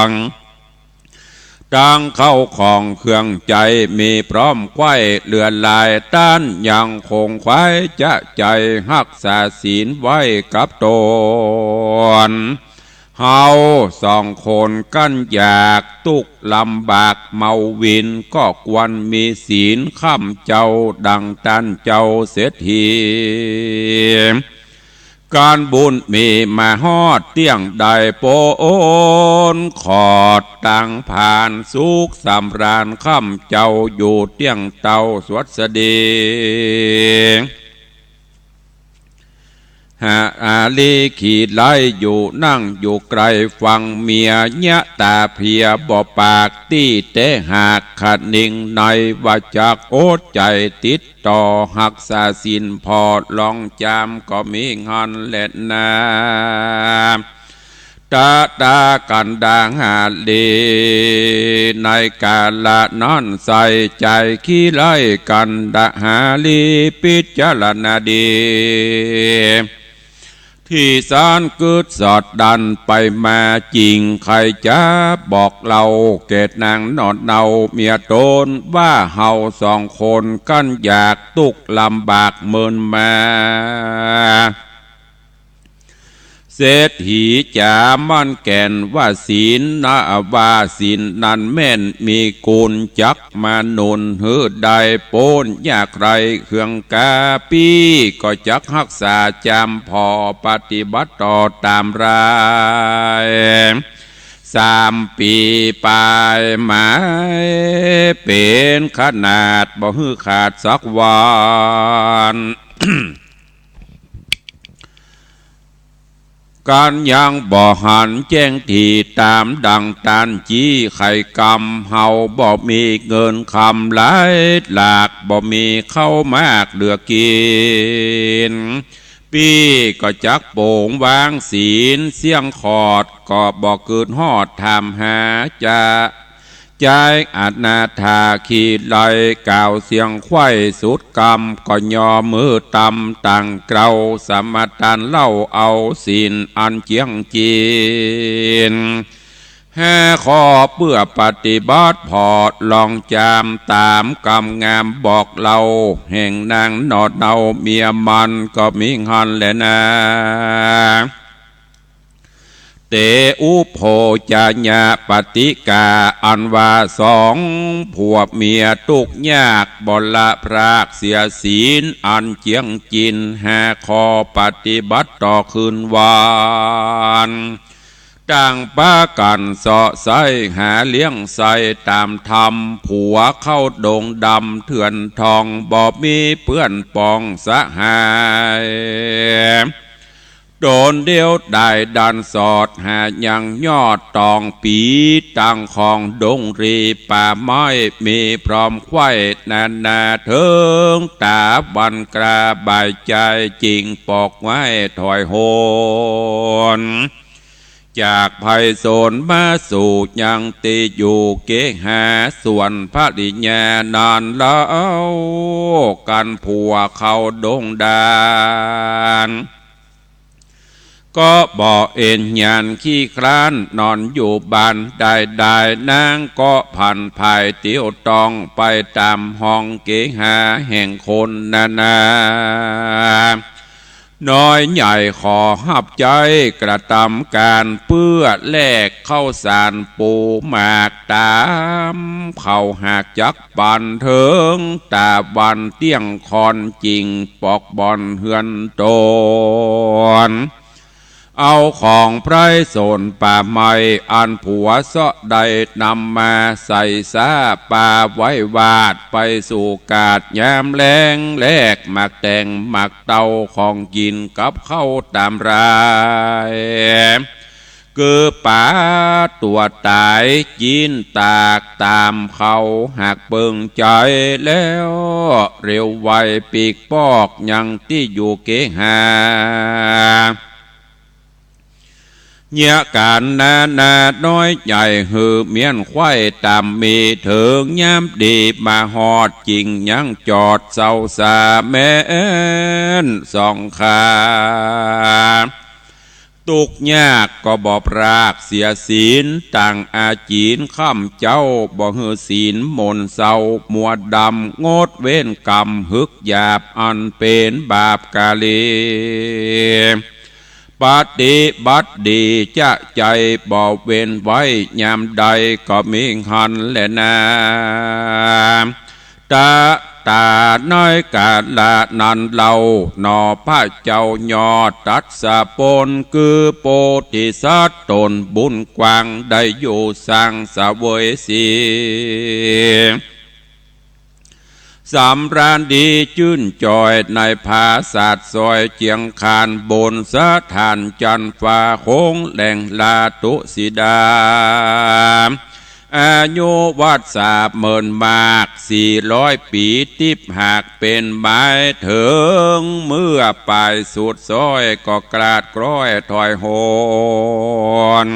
ง ตังข้าวของเครื่องใจ๊ มีพร้อมไขว้เหลือหลาย ต้านยังคงไขว้จะใจ๋ ฮักษาศีลไว้กับต๋น เฮาสองคนกั๋นอยากตุ๊กข์ลำบากเมาวิน ก็ควรมีศีลค่ำเจ๊า ดังต้านเจ้าเศรษฐี ก๋านบุญมีมาฮอดเตี้ยงได้ ปนขอดตังผาน สุขสำราญค่ำเจ๊า อยู่เตี้ยงเต้าสวัสดี หาอาลีขี่ไล่อยู่ นั่งอยู่ไกลฟังเมีย เยียะต๋าเพลียบ่ปาก ตี้เต๊หากคะนิงใน ว่าจักอดใจ๋ติดต่อ ฮักษาศีลผ่อ ลองจามก็มีงันแลนา ตะตากันดาหาลี ในกาละนั้นใส่ใจ๋ขี้ไล่กันดาหาลี พิจารณาดี ที่สารกึ๊ดสอดดันไปมาจริง ใค่จะบอกเล่าแก่นางหนอดเนาเมียต๋น ว่าเฮาสองคนกั๋นอยากตุ๊กข์ลำบากเมินมา เศรษฐีจ๋า มั่นแก่นว่าศีลนะ ว่าศีลนั้นแม่นมีกุณ จักมาหนุนหื้อได้ป๊นยากไร้เคืองกา ปี้ก็จักฮักษาจำผ่อปฏิบัติต่อต๋ามราย สามปี๋ปายหมาย เป๋นขนาดบ่หื้อขาดสักวัน กั๋นยังบ่หันแจ้งถี่ต๋ามดังต้านจี้ ใค่กำเฮาบ่มีเงินคำหลายหลาก บ่มีข้าวมากเหลือกิ๋น ปี้ก็จักโป๋งวางศีลเสี้ยงขอด ก็บ่กึ๊ดฮอดถามหาจะ ใจ๊อนาถาขี่ไล่ กล่าวเสียงไขว้สุดกำ ก็ยอมหื้อตำตังเกลา สมาตานเล่าเอาศีลอันเจียงจิน แห่ข้อเปื้อปฏิบัติผ่อ ลองจามต๋ามกำงามบอกเล่า แห่งนางหนอดเนาเมียมันก็มีงันแลนา เตอุโภจญปฏิกา อันว่าสองผัวเมียตุ๊กข์ยาก บ่ละพรากเสียศีลอันเจียงจิน หาข้อปฏิบัติต่อคืนวัน แ ต่างปากั๋นเซาะใซ้หาเลี้ยงใส่ต๋ามธรรม ผัวเข้าดงดำเถื่อนทอง บ่มีเปื้อนปองสหาย ต๋นเดียวดายด้านสอด หายังยอดตองปี๋ ตังของดงรีป่าไม้ มีพร้อมไขว้นานาเถิง ต๋าวันกล้าบ่ายจาย จิ่งปอกไว้ถอยโหน จากไพศาลมาสู่ยังตี้อยู่เกหา ส่วนภริยานั้นเล่า กั๋นผัวเข้าดงดาน ก็บ่เอ็นหยานขี้คร้าน นอนอยู่บ้านได้ดาย นางก็ผันผายเตียวต้อง ไปต๋ามห้องเกหาแห่งคนนานา น้อยใหญ่ขอฮับใจ๊กระตำก๋าน เปื้อแลกข้าวสารปูหมากต๋าม เข้าหากจักปั๋นเถิง ต๋าวันเตี้ยงค่อน จิ่งปอกบ่อนเฮือนต๋น เอาของไพรสนป่าไม้ อันผัวเซาะได้นำมา ใส่ซ้าปาไว้วาด ไปสู่กาดยามแลง แลกหมากแตงหมากเต้า ของกิ๋นกับข้าวต๋ามราย คือป๋าตั๋วต๋าย จิ๊นตากต๋ามเข้าหากเปิงใจ๋แล้ว เร็วไวปีกปอกยังตี้อยู่เกหา เยียะก๋านนานาน้อยใหญ่ หื้อเมี้ยนไขว้ต๋ามมี เถิงยามดีมาฮอด จิ่งยังจอดเซาสาแม่นสองขา ตุ๊กยากก็บ่ปรากเสียศีล ตั้งอาจีนค่ำเจ๊า บ่หื้อศีลมนเซา มัวดำงดเว้นกรรม หึกหยาบอันเป๋นบาปก๋าลี ปฏิบัติดีจะใจ๋ บ่เว้นไว้ยามใด ก็มีหั้นแลนา ตะต๋าในกาละนั้นเล่า หนอพระเจ้ายอดตรัสปน คือโพธิสัตว์ต๋นบุญกว้าง ได้อยู่สังเสวยสี สำราญดีจื้นจ่อย ในผาสาดซอยเจียงคาน บนสถานจันทร์ฟ้าโค้ง แหล่งลาตุสีดา อายุวัฒน์สาบเมินมาก สี่ร้อยปี๋ ติ๊บหากเป๋นไม้เถิง เมื่อปายสุดซ้อย ก็กราดกร้อยถอยโหน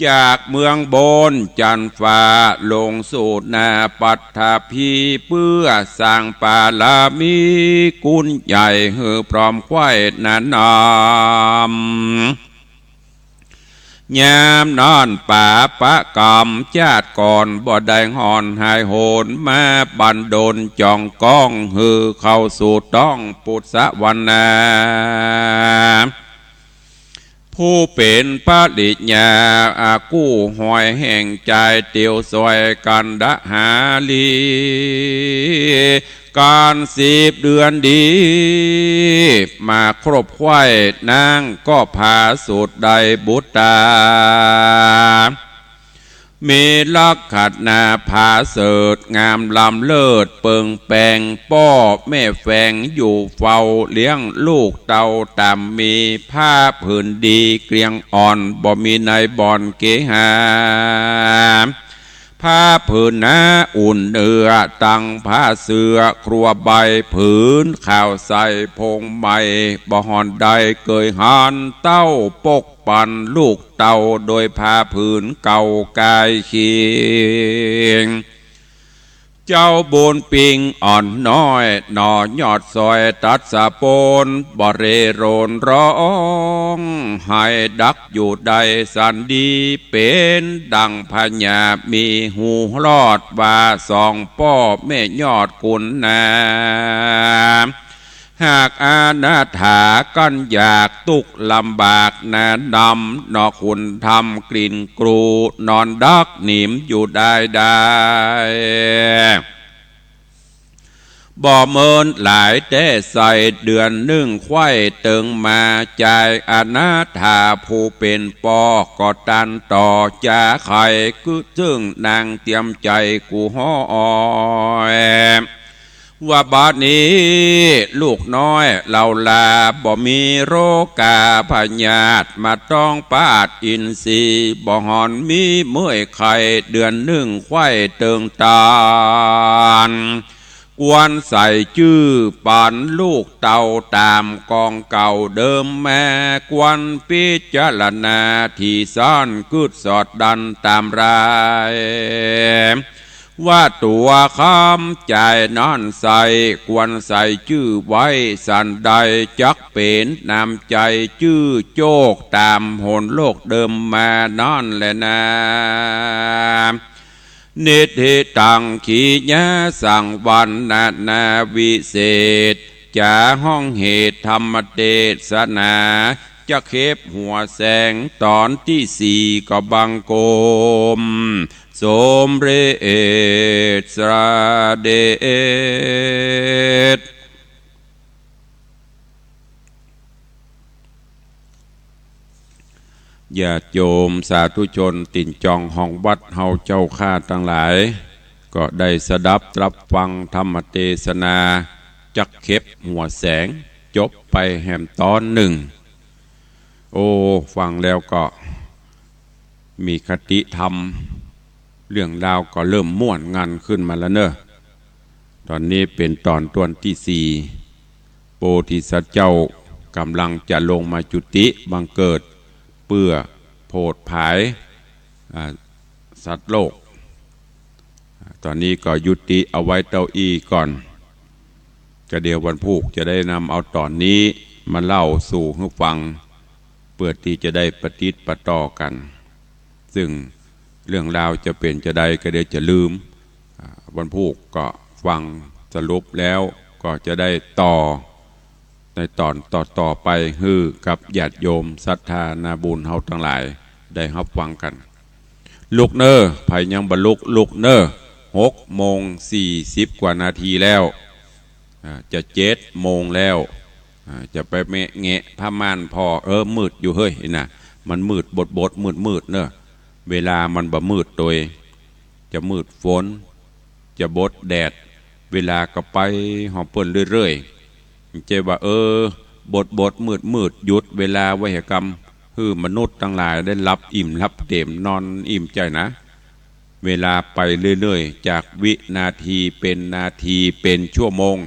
จากเมืองบนจันทร์ฟ้า ลงสู่นาปัตถภี เปื้อสร้างปารมี กุณใหญ่หื้อพร้อมไขว้นานำ ยามนั้นป๋าปะกรรมจาติก่อน บ่ได้ห่อนหายโหน มาบันดลจ่องก้อง หื้อเข้าสู่ต้องปุตสวรรณา ผู้เป๋นภริยา อากู้หอยแห่งจาย เตียวซอยกันดหาลี ก๋านสิบเดือนดี มาครบไขว้ นางก็ผาสุดได้บุตรา มีลักขณะผาเสริฐงามล้ำเลิศเปิงแปง ป้อแม่แฝงอยู่เฝ้าเลี้ยงลูกเต้าต๋ามมี ผ้าผืนดีเกลี้ยงอ่อน บ่มีในบ่อนเกหา ผ้าผืนหนาอุ่นเนื้อ ตังผ้าเสื้อครัวใบ ผืนขาวใสพงใหม่ บ่ห่อนได้เกยหัน เต้าปกปันลูกเต้า โดยผ้าผืนเก่ากายเคียง เจ้าบุญปิงอ่อนน้อย หนอยอดซอยตรัสปน บ่เร่ร่อนร้องไห้ ดักอยู่ได้สันดี เป๋นดั่งพญามีฮูรอด ว่าสองป้อแม่ยอดกุณนา หากอนาถากั้นอยากตุ๊กข์ลำบากหนานำ หนอขุนธรรมกริ่นกรู นอนดักหนิมอยู่ได้ได้ ผ บ่เมินหลายแต๊ใส่ เดือนนึ่งไขว้เติงมา จายอนาถาผู้เป๋นป้อ ก็ตันต่อจ๋าใค่ กึ๊ดซึ่งนางเตียมใจ๋กู้ฮ้อย ว่าบัดนี้ลูกน้อยเลาลา บ่มีโรคาพยาธิ มาต้องปาดอินทรีย์ บ่หอนมีเมื่อยไข้ เดือนนึ่งไขว้เติงตาน ควรใส่จื้อปันลูกเต้าต๋ามกองเก่าเดิมมา ควรพิจารณาตี้ซ่อน กึ๊ดสอดดันต๋ามราย ว่าตั๋วคำจ๋ายนั้นใส่ ควรใส่จื้อไว้สันใด จักเป๋นน้ำใจ๋ จื้อโจคต๋ามหนโลกเดิมมานั้นแลนา นิทธิตัง ขีญาสังวรรณนาวิเศษ จ๋าฮ้องเหตุธรรมเตสนา จะเข็บหัวแสงต๋อนตี้สี่ ก็บังคม สมเร็จสะเด็จ ญาติโยมสาธุชนตี๋นจองห้องวัดเฮาเจ้าข้าตังหลาย ก็ได้สดับตรับฟังธรรมเตสนา จักเข็บหัวแสง จบไปแหมต๋อนนึ่ง โอ้ ฟังแล้วก็ มีคติธรรม เรื่องราวก็เริ่มม่วนงันขึ้นมาแล้วเนาะ ต๋อนนี้เป๋นต๋อนต้นตี้สี่ โพธิสัตว์เจ้าก่ำลังจะลงมาจุติบังเกิด เปื้อโผดผาย อ่า สัตว์โลก อ่า ต๋อนนี้ก็ยุติเอาไว้เต้าอี้ก่อน ก็เดี๋ยววันพูกจะได้นำเอาต๋อนนี้มาเล่าสู่หื้อฟัง เปื้อตี้จะได้ปะติดปะต่อกั๋น ซึ่งเรื่องราวจะเป๋นจาใดก็เดี๋ยวจะลืม อ่า วันพูกก็ฟังสรุปแล้วก็จะได้ต่อในต๋อนต่อๆ ไปหื้อกับญาติโยมศรัทธานาบุญเฮาตังหลายได้ฮับฟังกั๋น ลุกเน่อ ใผยังบ่ลุก ลุกเน่อ หกโมงสี่สิบกว่านาทีแล้ว อ่า จะเจ็ดโมงแล้ว อ่า จะไปแมะแงะผ้าม่านผ่อ เออ มืดอยู่เฮ้ย นี่นะ มันมืดบดๆ มืดๆ เน่อ เวลามันบ่มืดตวย จะมืดฝน จะบดแดด เวลาก็ไปของเปิ้นเรื่อยๆ บ่ใจ้ว่า เออ บดๆ มืดๆ หยุดเวลาไว้เหกำ หื้อมนุษย์ตังหลายได้หลับอิ่มหลับเต็ม นอนอิ่มใจ๋นะ เวลาไปเรื่อยๆ จากวินาทีเป๋นนาที เป๋นชั่วโมง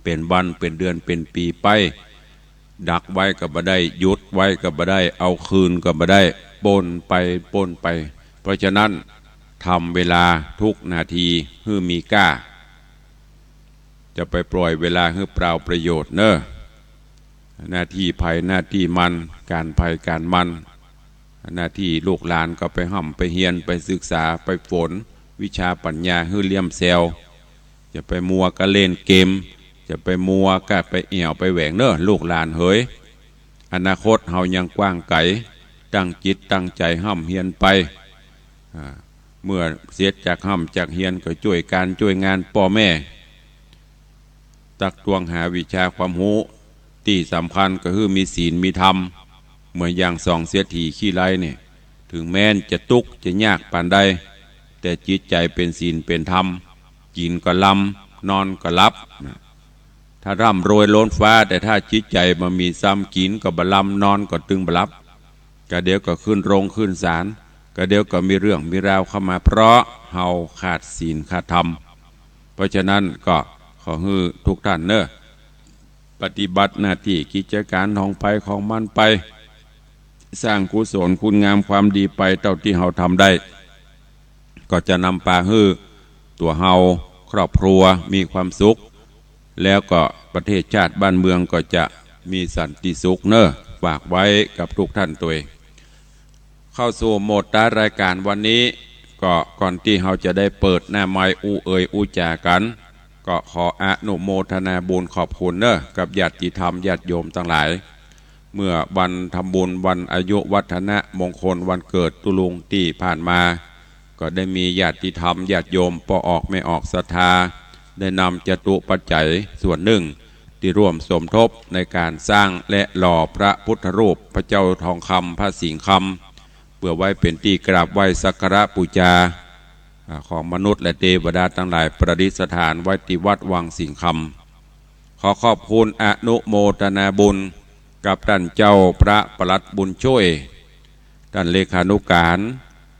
เป๋นวัน เป๋นเดือน เป๋นปี๋ไป ดักไว้ก็บ่ได้ หยุดไว้ก็บ่ได้ เอาคืนก็บ่ได้ ป้นไป ป้นไป เพราะฉะนั้น ทำเวลาทุกนาทีหื้อมีก้า จะไปปล่อยเวลาหื้อเปล่าประโยชน์เน่อ หน้าตี้ใผหน้าตี้มัน ก๋านใผก๋านมัน หน้าตี้ลูกหลานก็ไปฮ่ำไปเฮียน ไปศึกษา ไปฝนวิชาปัญญาหื้อเลี่ยมแซว จะไปมัวก้าเล่นเกม จะไปมัวก้าไปแอ่วไปแหว่งเน่อ ลูกหลานเหย อนาคตเฮายังกว้างไก๋ ตั้งจิตตั้งใจ๋ฮ่ำเฮียนไป อ่า เมื่อเสร็จจากฮ่ำจากเฮียนก็จ้วยก๋านจ้วยงานป้อแม่ ตักตวงหาวิชาความฮู้ ตี้สำคัญก็คือมีศีลมีธรรม เหมือนอย่างสองเศรษฐีขี้ไร้นี่ เถิงแม้นจะตุ๊กข์จะยากปานใด แต่จิตใจ๋เป๋นศีลเป๋นธรรม กิ๋นก็ลำ นอนก็หลับ ถ้าร่ำรวยล้นฟ้า แต่ถ้าจิตใจ๋บ่มีซ้ำ กิ๋นก็บ่ลำ นอนก็ตึงบ่หลับ กะเดี๋ยวก็ขึ้นโรงขึ้นศาล กะเดี๋ยวก็มีเรื่องมีราวเข้ามา เพราะเฮาขาดศีลขาดธรรม เพราะฉะนั้นก็ขอหื้อทุกท่านเน่อ ปฏิบัติหน้าตี้กิจก๋านของใผของมันไป สร้างกุศลคุณงามความดีไปเต้าตี้เฮาทำได้ ก็จะนำปาหื้อตั๋วเฮาครอบครัวมีความสุข แล้วก็ประเทศชาติบ้านเมืองก็จะมีสันติสุขเน่อ ฝากไว้กับทุกท่านตวย เข้าสู่โหมดท้ายรายการวันนี้ ก็ก่อนตี้เฮาจะได้เปิดหน้าไมค์อู้เอ่ยอู้จ๋ากั๋น ก็ขออนุโมทนาบุญขอบคุณเน่อ กับญาติธรรมญาติโยมตังหลาย เมื่อวันทำบุญวันอายุวัฒนมงคลวันเกิดตุ๊ลุงตี้ผ่านมา ก็ได้มีญาติธรรมญาติโยมป้อออกแม่ออกศรัทธา ได้นำจตุปัจจัยส่วนนึ่งตี้ร่วมสมทบในก๋านสร้างและหล่อพระพุทธรูปพระเจ้าทองคำพระสิงห์คำ เปื้อไว้เป๋นตี้กราบไหว้สักการะปู๋จา อ่า ของมนุษย์และเตวดาตังหลาย ประดิษฐานไว้ตี้วัดวังสิงห์คำ ขอขอบคุณอนุโมทนาบุญกับต้านเจ้าพระปลัดบุญช่วย ต้านเลขานุก๋าน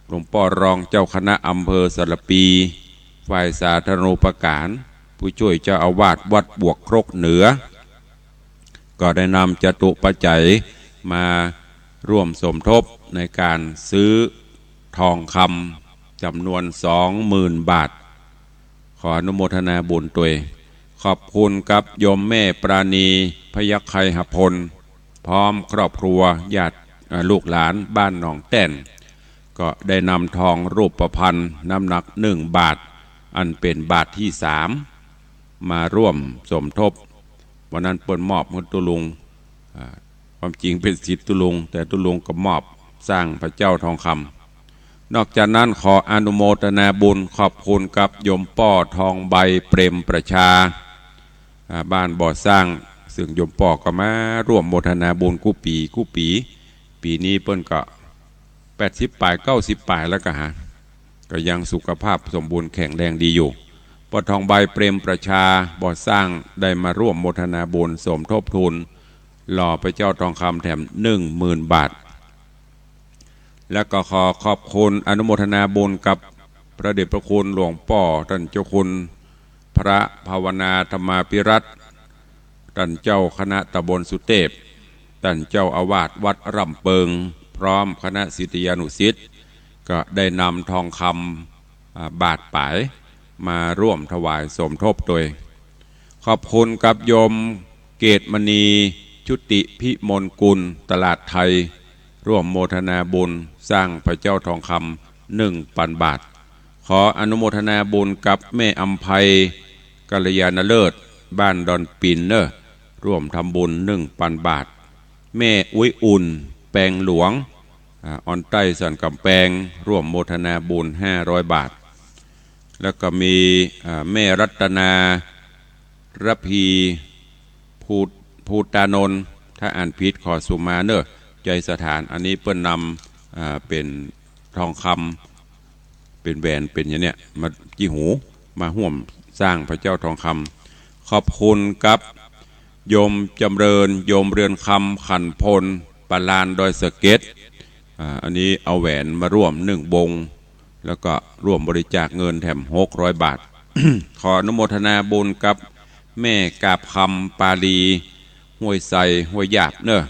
หลวงป้อรองเจ้าคณะอำเภอสารภี ฝ่ายสาธารณูปก๋าน ผู้ช่วยเจ้าอาวาสวัดบวกครกเหนือ ก็ได้นำจตุปัจจัยมาร่วมสมทบในก๋านซื้อทองคำจ๋ำนวนสองหมื่นบาท ขออนุโมทนาบุญตวย ขอบคุณกับโยมแม่ปราณี พยัคฆไคหพล พร้อมครอบครัวญาติ เอ่อ ลูกหลานบ้านหนองแต้น ก็ได้นำทองรูปพรรณน้ำหนักหนึ่งบาท อันเป๋นบาทตี้สาม มาร่วมสมทบ วันนั้นเปิ้นมอบหื้อตุ๊ลุง อ่า ความจริงเป๋นสิทธิ์ตุ๊ลุง แต่ตุ๊ลุงก็มอบสร้างพระเจ้าทองคำ นอกจากนั้นขออนุโมทนาบุญขอบคุณกับโยมป้อทองใบเปรมประชา อ่า บ้านบ่อสร้าง ซึ่งโยมป้อก็มาร่วมโมทนาบุญกู้ปี๋กู้ปี๋ ปี๋นี้เปิ้นก็แปดสิบป๋าย เก้าสิบป๋ายแล้วก็หา ก็ยังสุขภาพสมบูรณ์แข็งแรงดีอยู่ ป้อทองใบเปรมประชา บ่อสร้าง ได้มาร่วมโมทนาบุญสมทบทุน หล่อพระเจ้าทองคำแถมหนึ่งหมื่นบาท แล้วก็ขอขอบคุณอนุโมทนาบุญกับพระเดชพระคุณหลวงป้อต้านเจ้าคุณพระภาวนาธรรมาภิรัตน์ ต้านเจ้าคณะตำบลสุเตพ ต้านเจ้าอาวาสวัดร่ำเปิง พร้อมคณะศิษยานุศิษย์ ก็ได้นำทองคำ อ่า บาทป๋าย มาร่วมถวายสมทบตวย ขอบคุณกับโยมเกตมณี ชุติพิมลกุล ตลาดไทย ร่วมโมทนาบุญสร้างพระเจ้าทองคำหนึ่งปันบาท ขออนุโมทนาบุญกับแม่อำไพ กัลยาณฤทธิ์ บ้านดอนปินเนอะ ร่วมทำบุญหนึ่งปันบาท แม่อุ๊ยอุ่น แปงหลวง อ่า ออนใต้สันก๋ำแปง ร่วมโมทนาบุญห้าร้อยบาท แล้วก็มี อ่า แม่รัตนา ระพี ภู ภูตานนท์ ถ้าอ่านผิดขอสุมาเนอะ ใจสถาน อันนี้เปิ้นนำ อ่า เป๋นทองคำ เป๋นแหวน เป๋นอย่างเนี้ย มาจี้หู มาฮ่วมสร้างพระเจ้าทองคำ ขอบคุณกับโยมจ๋ำเริญ โยมเรือนคำ ขันพล ปะลานดอยสะเก็ด อ่า อันนี้เอาแหวนมาร่วมหนึ่งวง แล้วก็ร่วมบริจาคเงินแถมหกร้อยบาท ขออนุโมทนาบุญกับแม่กาบคำ ปาลี ห้วยไซ ห้วยหยาบเนอะ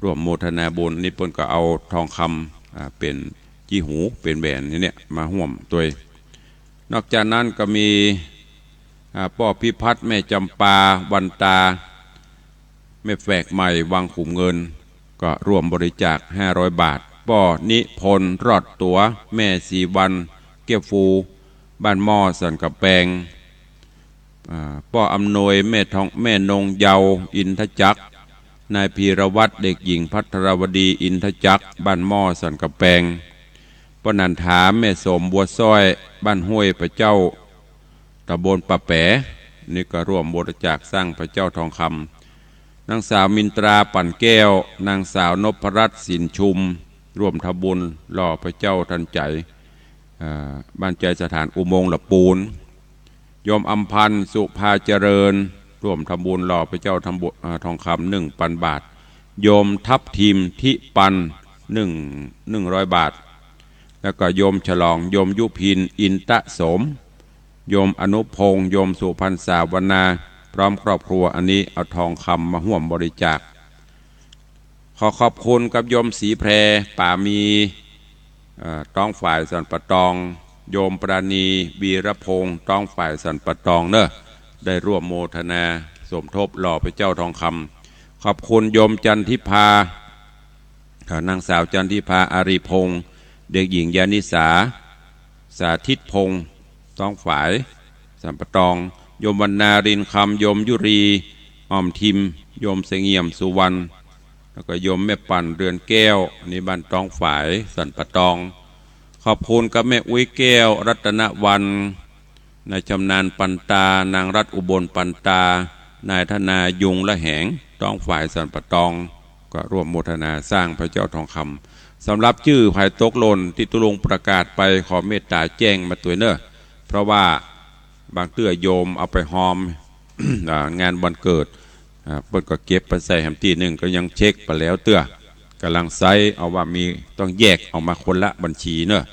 ร่วมโมทนาบุญ นี่เปิ้นก็เอาทองคำ อ่า เป๋นจี้หู เป๋นแหวนอย่างเนี้ย มาฮ่วมตวย นอกจากนั้นก็มี อ่า ป้อพิพัฒน์ แม่จ๋ำปา วันตา แม่แฝกใหม่ วังขุมเงิน ก็ร่วมบริจาคห้าร้อยบาท ป้อนิพนธ์ รอดตั๋ว แม่ศรีวรรณ แก้วฟู บ้านหม้อสันก๋ำแปง อ่า ป้ออำนวย แม่ทอง แม่นงเยาว์ อินทจักร นายพีรวัตร เด็กหญิงภัทรวดี อินทจักร บ้านหม้อสันก๋ำแปง ป้อนันถา แม่สม บัวสร้อย บ้านห้วยพระเจ้า ตำบลป่าแป๋ นี่ก็ร่วมบริจาคสร้างพระเจ้าทองคำ นางสาวมินตรา ปั่นแก้ว นางสาวนพรัตน์ สินชุม ร่วมทำบุญหล่อพระเจ้าทันใจ๋ อ่า บ้านใจสถาน อุโมงค์ละปูน โยมอำพันธ์ สุภาเจริญ ร่วมทำบุญหล่อพระเจ้าทำบุญ อ่า ทองคำหนึ่งปันบาท โยมทับทิม ทิปัน หนึ่ง หนึ่งร้อยบาท แล้วก็โยมฉลอง โยมยุพิน อินตะโสม โยมอนุพงษ์ โยมสุพรรณสาวนา พร้อมครอบครัว อันนี้เอาทองคำมาฮ่วมบริจาค ขอขอบคุณกับโยมศรีแพร ป๋ามี เอ่อ ต๊องฝายสันป่าตอง โยมปราณี วีรพงษ์ ต๊องฝายสันป่าตองเนอะ ได้ร่วมโมทนาสมทบหล่อพระเจ้าทองคำ ขอบคุณโยมจันทิพา เอ่อ นางสาวจันทิพา อารีพงษ์ เด็กหญิงยานิสา สาธิตพงษ์ ต๊องฝายสันป่าตอง โยมวรรณา รินคำ โยมยุรี อ่อมทิม โยมเสงี่ยม สุวรรณ แล้วก็โยมแม่ปั่น เรือนแก้ว อันนี้บ้านต๊องฝายสันป่าตอง ขอบคุณกับแม่อุ๊ยแก้ว รัตนวรรณ นายชำนาญปันตา นางรัตน์อุบลปันตา นายธนา ยุงละแหง ต้องฝ่ายสันป่าตอง ก็ร่วมโมทนาสร้างพระเจ้าทองคำ สำหรับจื้อใผตกหล่นตี้ตุ๊ลุงประกาศไป ขอเมตตาแจ้งมาตวยเน่อ เพราะว่าบางเตื้อโยมเอาไปฮอม อ่า งานวันเกิด อ่า เปิ้นก็เก็บไปใส่แหมตี้นึ่ง ก็ยังเช็คไปแล้วเตื้อ ก่ำลังใซ้ เอาว่ามีต้องแยกออกมาคนละบัญชีเน่อ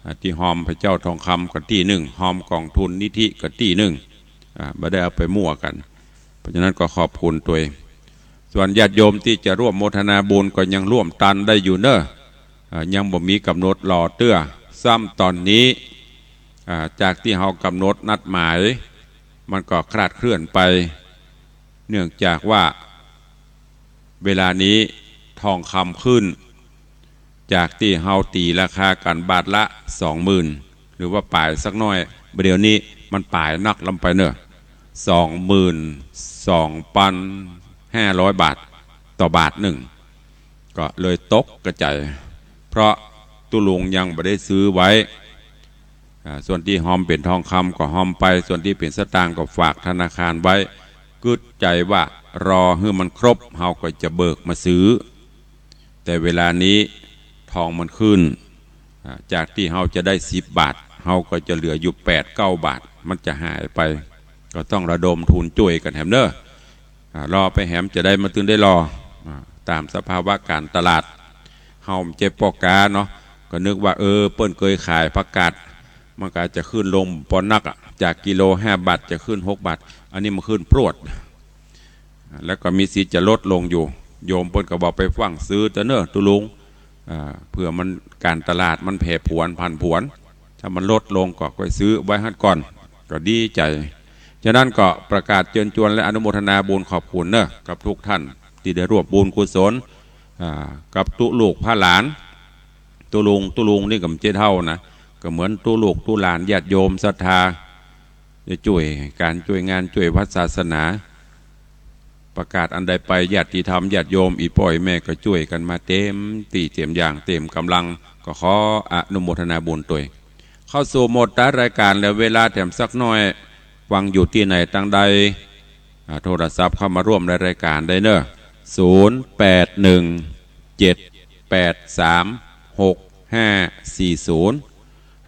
อ่า ตี้ฮอมพระเจ้าทองคำก็ตี้นึ่ง ฮอมกองทุนนิธิก็ตี้นึ่ง อ่า บ่ได้เอาไปมั่วกั๋น เพราะฉะนั้นก็ขอบคุณตวย ส่วนญาติโยมตี้จะร่วมโมทนาบุญก็ยังร่วมตันได้อยู่เน่อ อ่า ยังบ่มีก๋ำหนดรอเตื้อ ซ้ำต๋อนนี้ อ่า จากตี้เฮาก๋ำหนดนัดหมาย มันก็คลาดเคลื่อนไป เนื่องจากว่า เวลานี้ทองคำขึ้น จากตี้เฮาตี๋ราคากั๋นบาทละสองหมื่น หรือว่าป๋ายสักหน้อย บ่าเดี่ยวนี้มันป๋ายนักล้ำไปเน่อ สองหมื่นสองปันห้าร้อยบาทต่อบาทนึ่ง ก็เลยตกกระจาย เพราะตุ๊ลุงยังบ่ได้ซื้อไว้ อ่า ส่วนตี้ฮอมเป๋นทองคำก็ฮอมไป ส่วนตี้เป๋นสตางค์ก็ฝากธนาคารไว้ กึ๊ดใจ๋ว่ารอหื้อมันครบ เฮาก็จะเบิกมาซื้อ แต่เวลานี้ทองมันขึ้น อ่า จากตี้เฮาจะได้สิบบาท เฮาก็จะเหลืออยู่แปดเก้าบาท มันจะหายไป ก็ต้องระดมทุนจ้วยกั๋นแหมเน่อ อ่า รอไปแหมจะได้มาตึงได้รอ อ่า ต๋ามสภาวะก๋านตลาด เฮาบ่ใจ้ป้อก๊าเนาะ ก็นึกว่า เออ เปิ้นเกยขายผักกาด มันก็จะขึ้นลงปอนักอะ จากกิโลห้าบาทจะขึ้นหกบาท อันนี้มันขึ้นพรวด แล้วก็มีสิทธิ์จะลดลงอยู่ โยมเปิ้นก็บอกไปฟั่งซื้อเต๊อะเน่อตุ๊ลุง อ่า เผื่อมันก๋านตลาดมันแผรผวนผันผวน ถ้ามันลดลงก็ค่อยซื้อไว้หั้นก่อน ก็ดีใจ๋ ฉะนั้นก็ประกาศเจิญจวนและอนุโมทนาบุญขอบคุณเน่อ กับทุกท่านตี้ได้ร่วมบุญกุศล อ่า กับตุ๊ลูกพระหลาน ตุ๊ลุง ตุ๊ลุงนี่ก็บ่ใจ้เฒ่านะ ก็เหมือนตุ๊ลูกตุ๊หลานญาติโยมศรัทธา จะจ้วยก๋านจ้วยงานจ้วยวัดศาสนา ประกาศอันใดไป ญาติธรรมญาติโยมอี่ป้ออี่แม่ก็จ้วยกั๋นมาเต๋มตี้เต๋มอย่างเต๋มก๋ำลัง ก็ขออนุโมทนาบุญตวย เข้าสู่โหมดท้ายรายก๋าน เหลือเวลาแถมสักหน้อย ฟังอยู่ตี้ไหนตางใด อ่า โทรศัพท์เข้ามาร่วมในรายก๋านได้เน่อ ศูนย์แปดหนึ่ง เจ็ดแปดสาม หกห้าสี่ศูนย์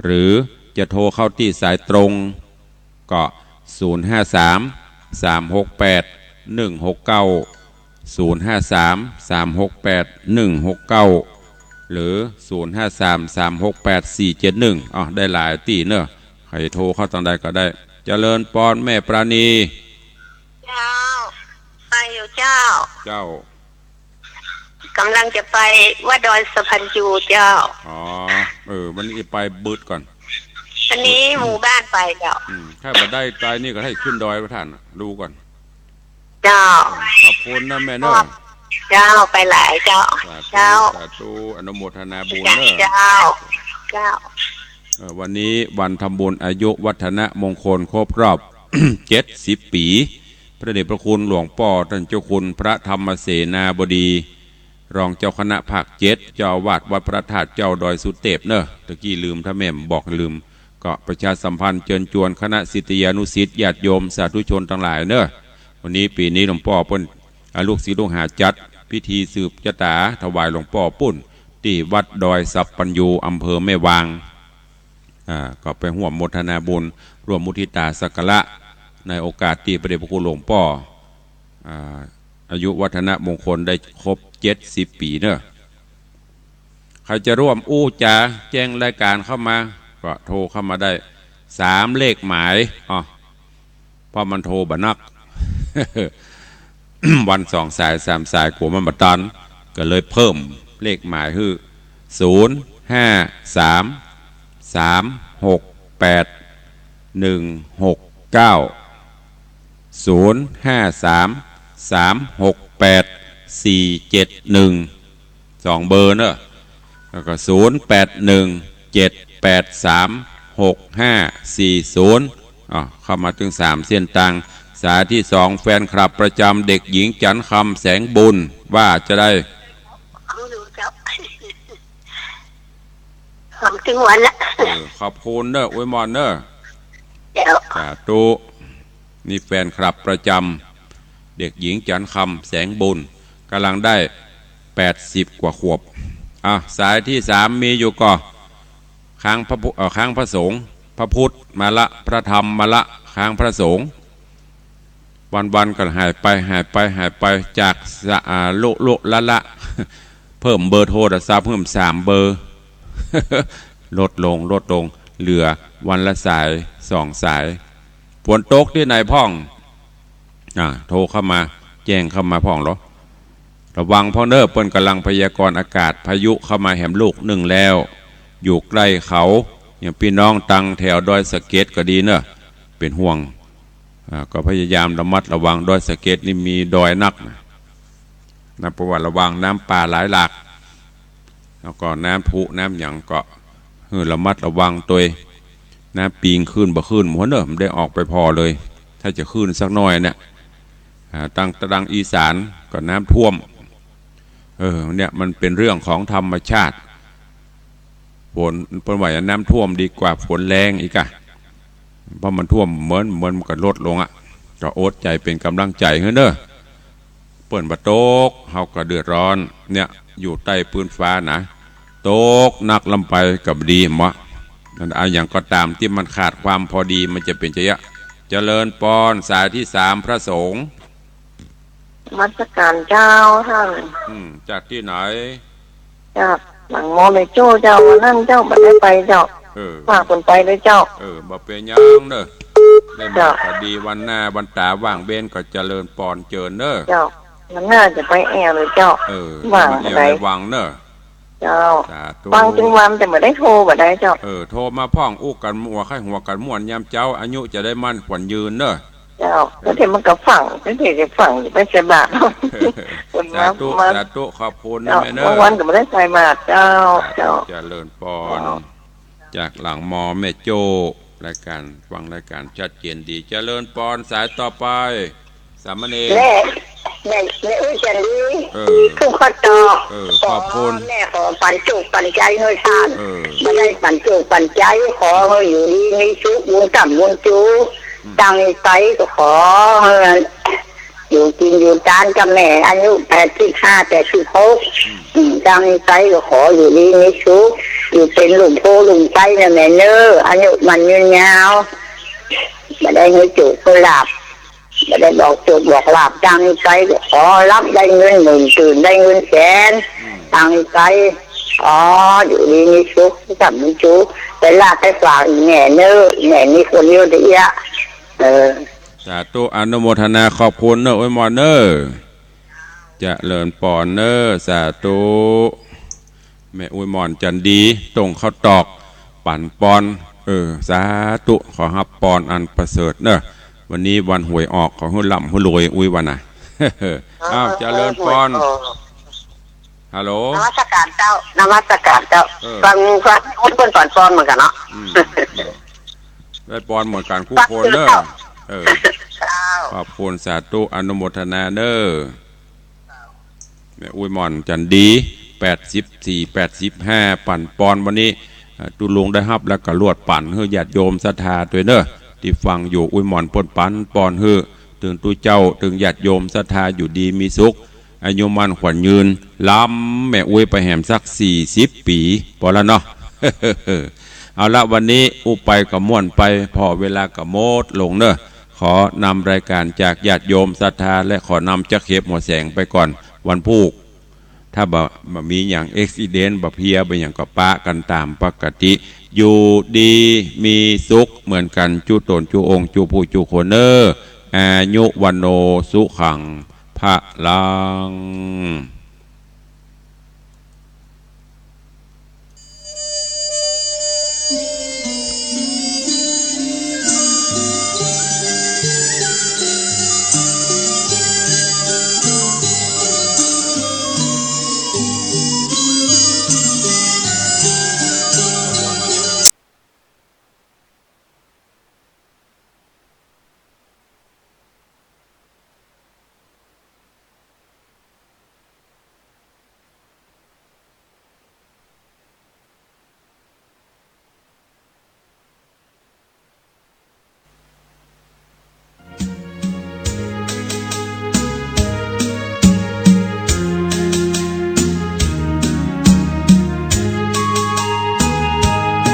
หรือจะโทรเข้าตี้สายตรง ก็ ศูนย์ห้าสาม สามหกแปด หนึ่งหกเก้า ศูนย์ห้าสาม สามหกแปด หนึ่งหกเก้า หรือ ศูนย์ห้าสาม สามหกแปด สี่เจ็ดหนึ่ง อ้อ ได้หลายตี้เน่อ ใผโทรเข้าตางใดก็ได้ เจริญปอนแม่ปราณี เจ้า ไปอยู่เจ้า เจ้า ก๋ำลังจะไปวัดดอยสะพานยูเจ้า อ๋อ เออ วันนี้ไปบึดก่อน วันนี้หมู่บ้านไปเจ้า อืม ถ้าบ่ได้ไปนี่ก็ให้ขึ้นดอยพระท่านน่ะ รู้ก่อน เจ้า ขอบคุณนะแม่เนอะ เจ้า ไปหลายเจ้า สาธุ เจ้า สาธุ อนุโมทนาบุญเนอะ เจ้า เจ้า เอ่อ วันนี้วันทำบุญอายุวัฒนมงคลครบรอบ เจ็ดสิบปี๋ พระเดชพระคุณหลวงป้อต้านเจ้าคุณพระธรรมเสนาบดี รองเจ้าคณะภาคเจ็ด เจ้าอาวาสวัดพระธาตุเจ้าดอยสุเตพเนอะ ตะกี้ลืม ถ้าแม่บอกลืม ก็ประชาสัมพันธ์เจิญจวนคณะศิษยานุศิษย์ ญาติโยมสาธุชนตังหลายเนอะ วันนี้ปี๋นี้หลวงป้อเปิ้น อ่า ลูกศิษย์ลูกหาจัดพิธีสืบจะต๋าถวายหลวงป้อปุ้น ตี้วัดดอยสัพพัญญู อำเภอแม่วาง อ่า ก็ไปฮ่วมโมทนาบุญ ฮ่วมมุทิตาสักการะ ในโอกาสตี้พระเดชพระคุณหลวงป้อ อ่า อายุวัฒนมงคลได้ครบเจ็ดสิบปี๋เนอะ ใผจะร่วมอู้จ๋าแจ้งรายก๋านเข้ามา ก็โทรเข้ามาได้ สามเลขหมาย อ้อ เพราะมันโทรบ่นัก วันสองสายสามสายกั๋วมันบ่ตัน ก็เลยเพิ่มเลขหมายหื้อ ศูนย์ห้าสาม สามหกแปด หนึ่งหกเก้า ศูนย์ห้าสาม สามหกแปด สี่เจ็ดหนึ่ง สองเบอร์เนอะ แล้วก็ ศูนย์แปดหนึ่ง เจ็ดแปดสาม หกห้าสี่ศูนย์ อ่ะ เข้ามาเถิงสามเส้นตาง สายตี้สอง แฟนคลับประจ๋ำเด็กหญิงจันทร์คำ แสงบุญ ว่าจะได้ ของหนูเจ้า ของถึงวันละ เออ ขอบคุณเนอะ อวยหมอนเนอะ เจ้ เจ้า สาธุ นี่แฟนคลับประจำ เด็กหญิงจันทร์คำ แสงบุญ กำลังได้แปดสิบกว่าขวบ อ่ะ สายที่สามมีอยู่ก่อ ค้างพระพุ-, เอ่อ ค้างพระสงฆ์ พระพุทธมาละ พระธรรมมาละ ค้างพระสงฆ์ วันๆ ก็หายไป หายไป หายไป จากสะ-, อ่า ลุลุละละ เพิ่มเบอร์โทรศัพท์เพิ่มสามเบอร์ ลดลง ลดลง เหลือวันละสาย สองสาย ฝนตกตี้ไหนพ่อง อ่า โทรเข้ามา แจ้งเข้ามาพ่องเหรอ ระวังพ่องเน้อ เปิ้นกำลังพยากรณ์อากาศ พายุเข้ามาแหมลูกนึ่งแล้ว อยู่ใกล้เขา อย่างปี้น้องตังแถวดอยสะเก็ดก็ดีเน้อ เป๋นห่วง อ่า ก็พยายามระมัดระวัง ดอยสะเก็ดนี่มีดอยนักนะ นะ เพราะว่าระวังน้ำป่าไหลหลาก แล้วก็น้ำพุน้ำหยังก็ เออ ระมัดระวังตวย น้ำปิงขึ้นบ่ขึ้น หัวเน้อ บ่ได้ออกไปผ่อเลย ถ้าจะขึ้นสักหน้อยเนี่ย อ่า ตัง ตังอีสานก็น้ำท่วม เออ เนี่ยมันเป๋นเรื่องของธรรมชาติ ฝน เปิ้นว่าน้ำท่วมดีกว่าฝนแล้งอีกอะ เพราะมันท่วมเหมือน เหมือนมันก็ลดลงอะ ก็อดใจ๋เป๋นกำลังใจ๋หื้อเน้อ เปิ้นบ่ตก เฮาก็เดือดร้อน เนี่ย อยู่ใต้ปื๊นฟ้านะ ตกนักล้ำไปก็บ่ดีหมอ อันหยังก็ต๋ามตี้มันขาดความพอดีมันจะเป๋นจะเยียะ เจริญปอน สายที่สาม พระสงฆ์ นมัสการเจ้าต้าน อืม จากตี้ไหน จากหลังมอแม่โจ้เจ้า วันนั้นเจ้าบ่ได้ไปเจ้า เออ ฝากเปิ้นไปด้วยเจ้า เออ บ่เป๋นหยังเน้อ ได้มา เจ้า พอดี วันหน้าวันต๋าว่างเว้นก็เจริญปอนเจิญเน้อ เจ้า วันหน้าจะไปแอ่วเลยเจ้า เออ ว่าง มาแอ่ว บ่ได้ ในวังเน้อ เจ้า สาธุ ฟังตึงวันแต่บ่ได้โทรบ่ได้เจ้า เออ โทรมาพ่องอู้กั๋นหัวไข้หัวกั๋นม่วนยามเจ๊า อายุจะได้มั่นขวัญยืนเน้อ เจ้า เออ แล้วเดี๋ยวมันก็ฟัง แล้วเดี๋ยวจะฟังไปใส่บาตร สาธุ มา สาธุ ขอบคุณนะ เจ้า แม่เน้อ บางวันก็บ่ได้ใส่บาตรเจ้า สาธุ เจ้า เจริญปอน เจ้า จากหลังมอแม่โจ้ รายการ ฟังรายการชัดเจนดี เจริญปอน สายต่อไป สามเณร แม่ แม่ แม่อุ๊ยจันดี เออ ทุ่งข้าวตอก เออ ขอบคุณ แม่ขอปั๋นจุกปั๋นใจ๋หื้อต้าน เออ บ่ได้ปั๋นจุกปั๋นใจ๋ ขอหื้ออยู่ดีมีสุข บุญกำบุญจู อืม ตังนี้ไปก็ขอหื้อ อยู่กิ๋นอยู่ตานกับแม่ อายุแปดสิบห้า แปดสิบหก อืม อืม ตังนี้ไปก็ขออยู่ดีมีสุข อยู่เป๋นลูกโพลูกใต้นะแม่เน้อ อายุมั่นยืนยาว บ่ได้หื้อโจกหื้อลาภ บ่ได้บอกโจกบอกลาภ ตังนี้ไปก็ขอฮับได้เงินหมื่น ตื่นได้เงินแสน อืม ตังนี้ไป อ๋อ อยู่ดีมีสุข กำบุญจู ไปลาภไปฝากอีแม่เน้อ แม่มีคนเดียวเดียว เออ สาธุ อนุโมทนา ขอบคุณเน้อ อุ๊ยหม่อนเน้อ เจริญปอนเน้อ สาธุ แม่อุ๊ยหม่อนจันดี ต้งข้าวตอก ปั๋นปอน เออ สาธุ ขอฮับปอนอันประเสริฐเน้อ วันนี้วันหวยออก ขอหื้อร่ำหื้อรวย อุ๊ยว่านะ อ้าว เจริญปอน ฮัลโหล นมัสการเจ้า นมัสการเจ้า เออ ฟัง ฟังคนเปิ้นปั๋นปอนเหมือนกั๋นเนาะ อืม ได้ปอนเหมือนกั๋นกู้คนเน้อ เออ เจ้า ขอบคุณ สาธุ อนุโมทนาเน้อ แม่อุ๊ยหม่อนจันดี แปดสิบสี่ แปดสิบห้า ปั๋นปอนวันนี้ เอ่อ ตุ๊ลุงได้ฮับแล้วก็ลวดปั๋นหื้อญาติโยมศรัทธาตวยเน้อ ตี้ฟังอยู่ อุ๊ยหม่อนเปิ้นปั๋นปอนหื้อ ตึงตุ๊เจ้า ตึงญาติโยมศรัทธาอยู่ดีมีสุข อายุมั่นขวัญยืน ล้ำแม่อุ๊ยไปแหมสักสี่สิบปี๋ ปอละเนาะ เอาละ วันนี้อู้ไปก็ม่วนไป ผ่อเวลาก็หมดลงเน้อ ขอนำรายการจากญาติโยมศรัทธา และขอนำจักเข็บหัวแสงไปก่อน วันพูก ถ้าบ่ บ่มีหยังเอ็กซิเดนต์ บ่เพลีย บ่หยังก็ปะกั๋นต๋ามปกติ อยู่ดีมีสุขเหมือนกั๋น จุ๊ต๋นจุ๊องค์ จุ๊ผู้จุ๊คนเน้อ อายุ วัณโณ สุขัง พลัง